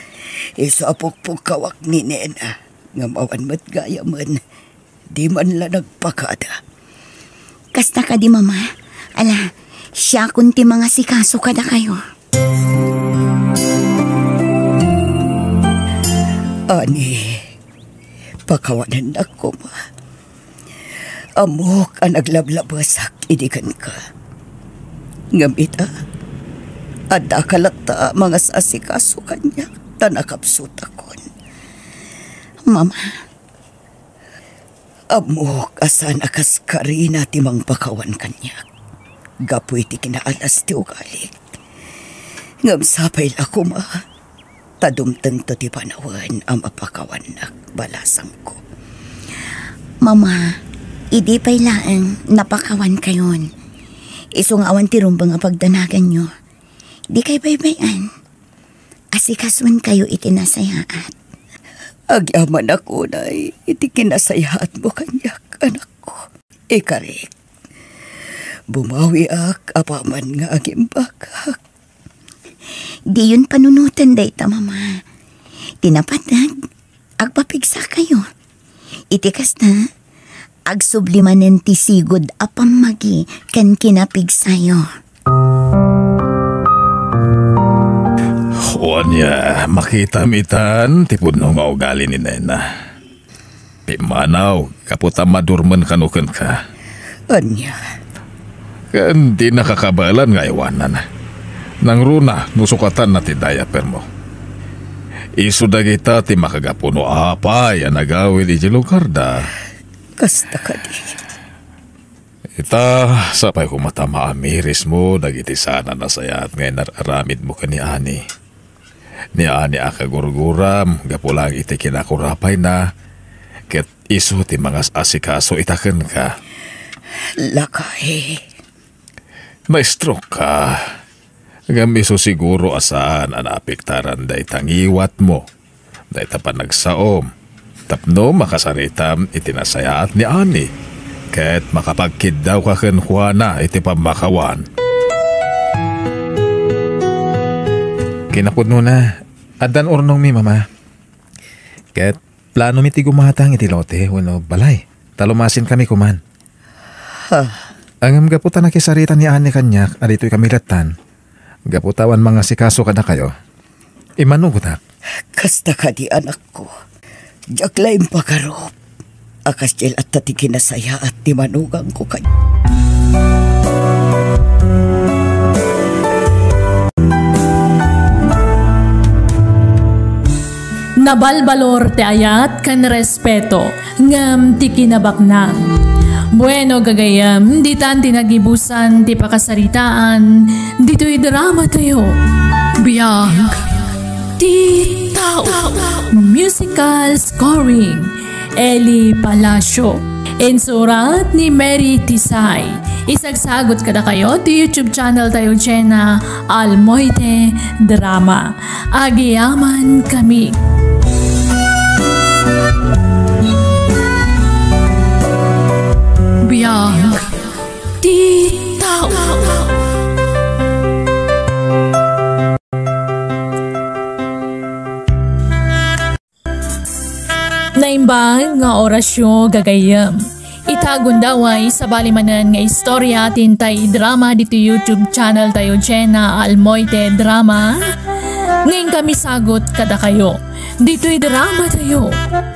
isu a pukpukawak ni Nena, ngem awan met gayamen, di man la nagpakada. Kasta kadi, Mama? Ala, siakon ti mangasikaso kadakayo. Ani, pakawanennak koma. Ammok a naglablabesak idi kenka. Ngem ita, addaka latta a mangas-asikaso kaniak ta nakapsutakon. Mama. Ammok a saan a kaskarina ti mangpakawan kaniak gapu iti kinaalas ti ugalik. Ngem sapay la koma ta dumtengto ti panawen a mapakawannak, balasangko. Mama, idi pay laeng napakawankayon, isu nga awan ti rumbeng a pagdanaganyo, dikay baybay-an. Asikasuenkayo iti nasayaat. Agyamanak unay iti kinasayaatmo kaniak, anakko. Ikarik, bumawiak apaman nga agimbagak. Diyon panunoten dayta, Mama. Ti napateg, agpapigsakayo. Iti kasta, agsubli manen ti sigud a pammagi ken kinapigsayo. Ania, makitam itan ti pudno nga ugali ni Nena. Pimmanaw, gapu ta madurmen kano kenka. Ania? Ken dinaka kabaelan nga aywananna. Nangruna no sukatanna ti diapermo. Isu dagita ti makagapu no apay a nagawid idiay lugarda. Kasta kadi. Ita, sapay koma ta maamirismo dagiti saan a nasayaat nga inar-aramidmo ken ni Ani. Ni Ani a kagurguram gapu laeng iti kinakurapayna, ket isu ti mangas-asikaso ita kenka. Lakay. Na-stroke ka. Ngem isu siguro a saan a naapektaran dayta ngiwatmo, dayta panagsaom, tapno makasaritam iti nasayaat ni Ani, ket makapagkiddawka kenkuana iti pammakawan. Kinapudnona, addan urnongmi, Mama. Ket planomi ti gumatang iti lote wenno balay, ta lumasinkami koman. Ha? Ngem gapu ta nakisarita ni Ani kaniak a ditoy kami lattan, gapu ta awan mangasikaso kadakayo, immanugotak. Kasta kadi, anakko. Diak la impagarup a kasdiay latta ti kinasayaat ti manugangko kaniak. Nabalbalor ti ayat ken respeto, ngem ti kinabaknang. Bueno, gagayyem, ditan ti nagibusan ti pakasaritaan ditoy drama tayo. Biag ti tao. Musical scoring, Eli Palacio. Insurat ni Mary Tisay. Isagsagut kadakayo ti YouTube channel tayo, Jenna Almoite Drama. Agyamankami. Biag ti tao. Naimbag nga orasyo, gagayyem. Ita gundaway, sabali manen nga istorya ti intay idrama ditoy YouTube channel tayo, Jenna Almoite Drama. Ngayon kami sagut kadakayo ditoy drama tayo.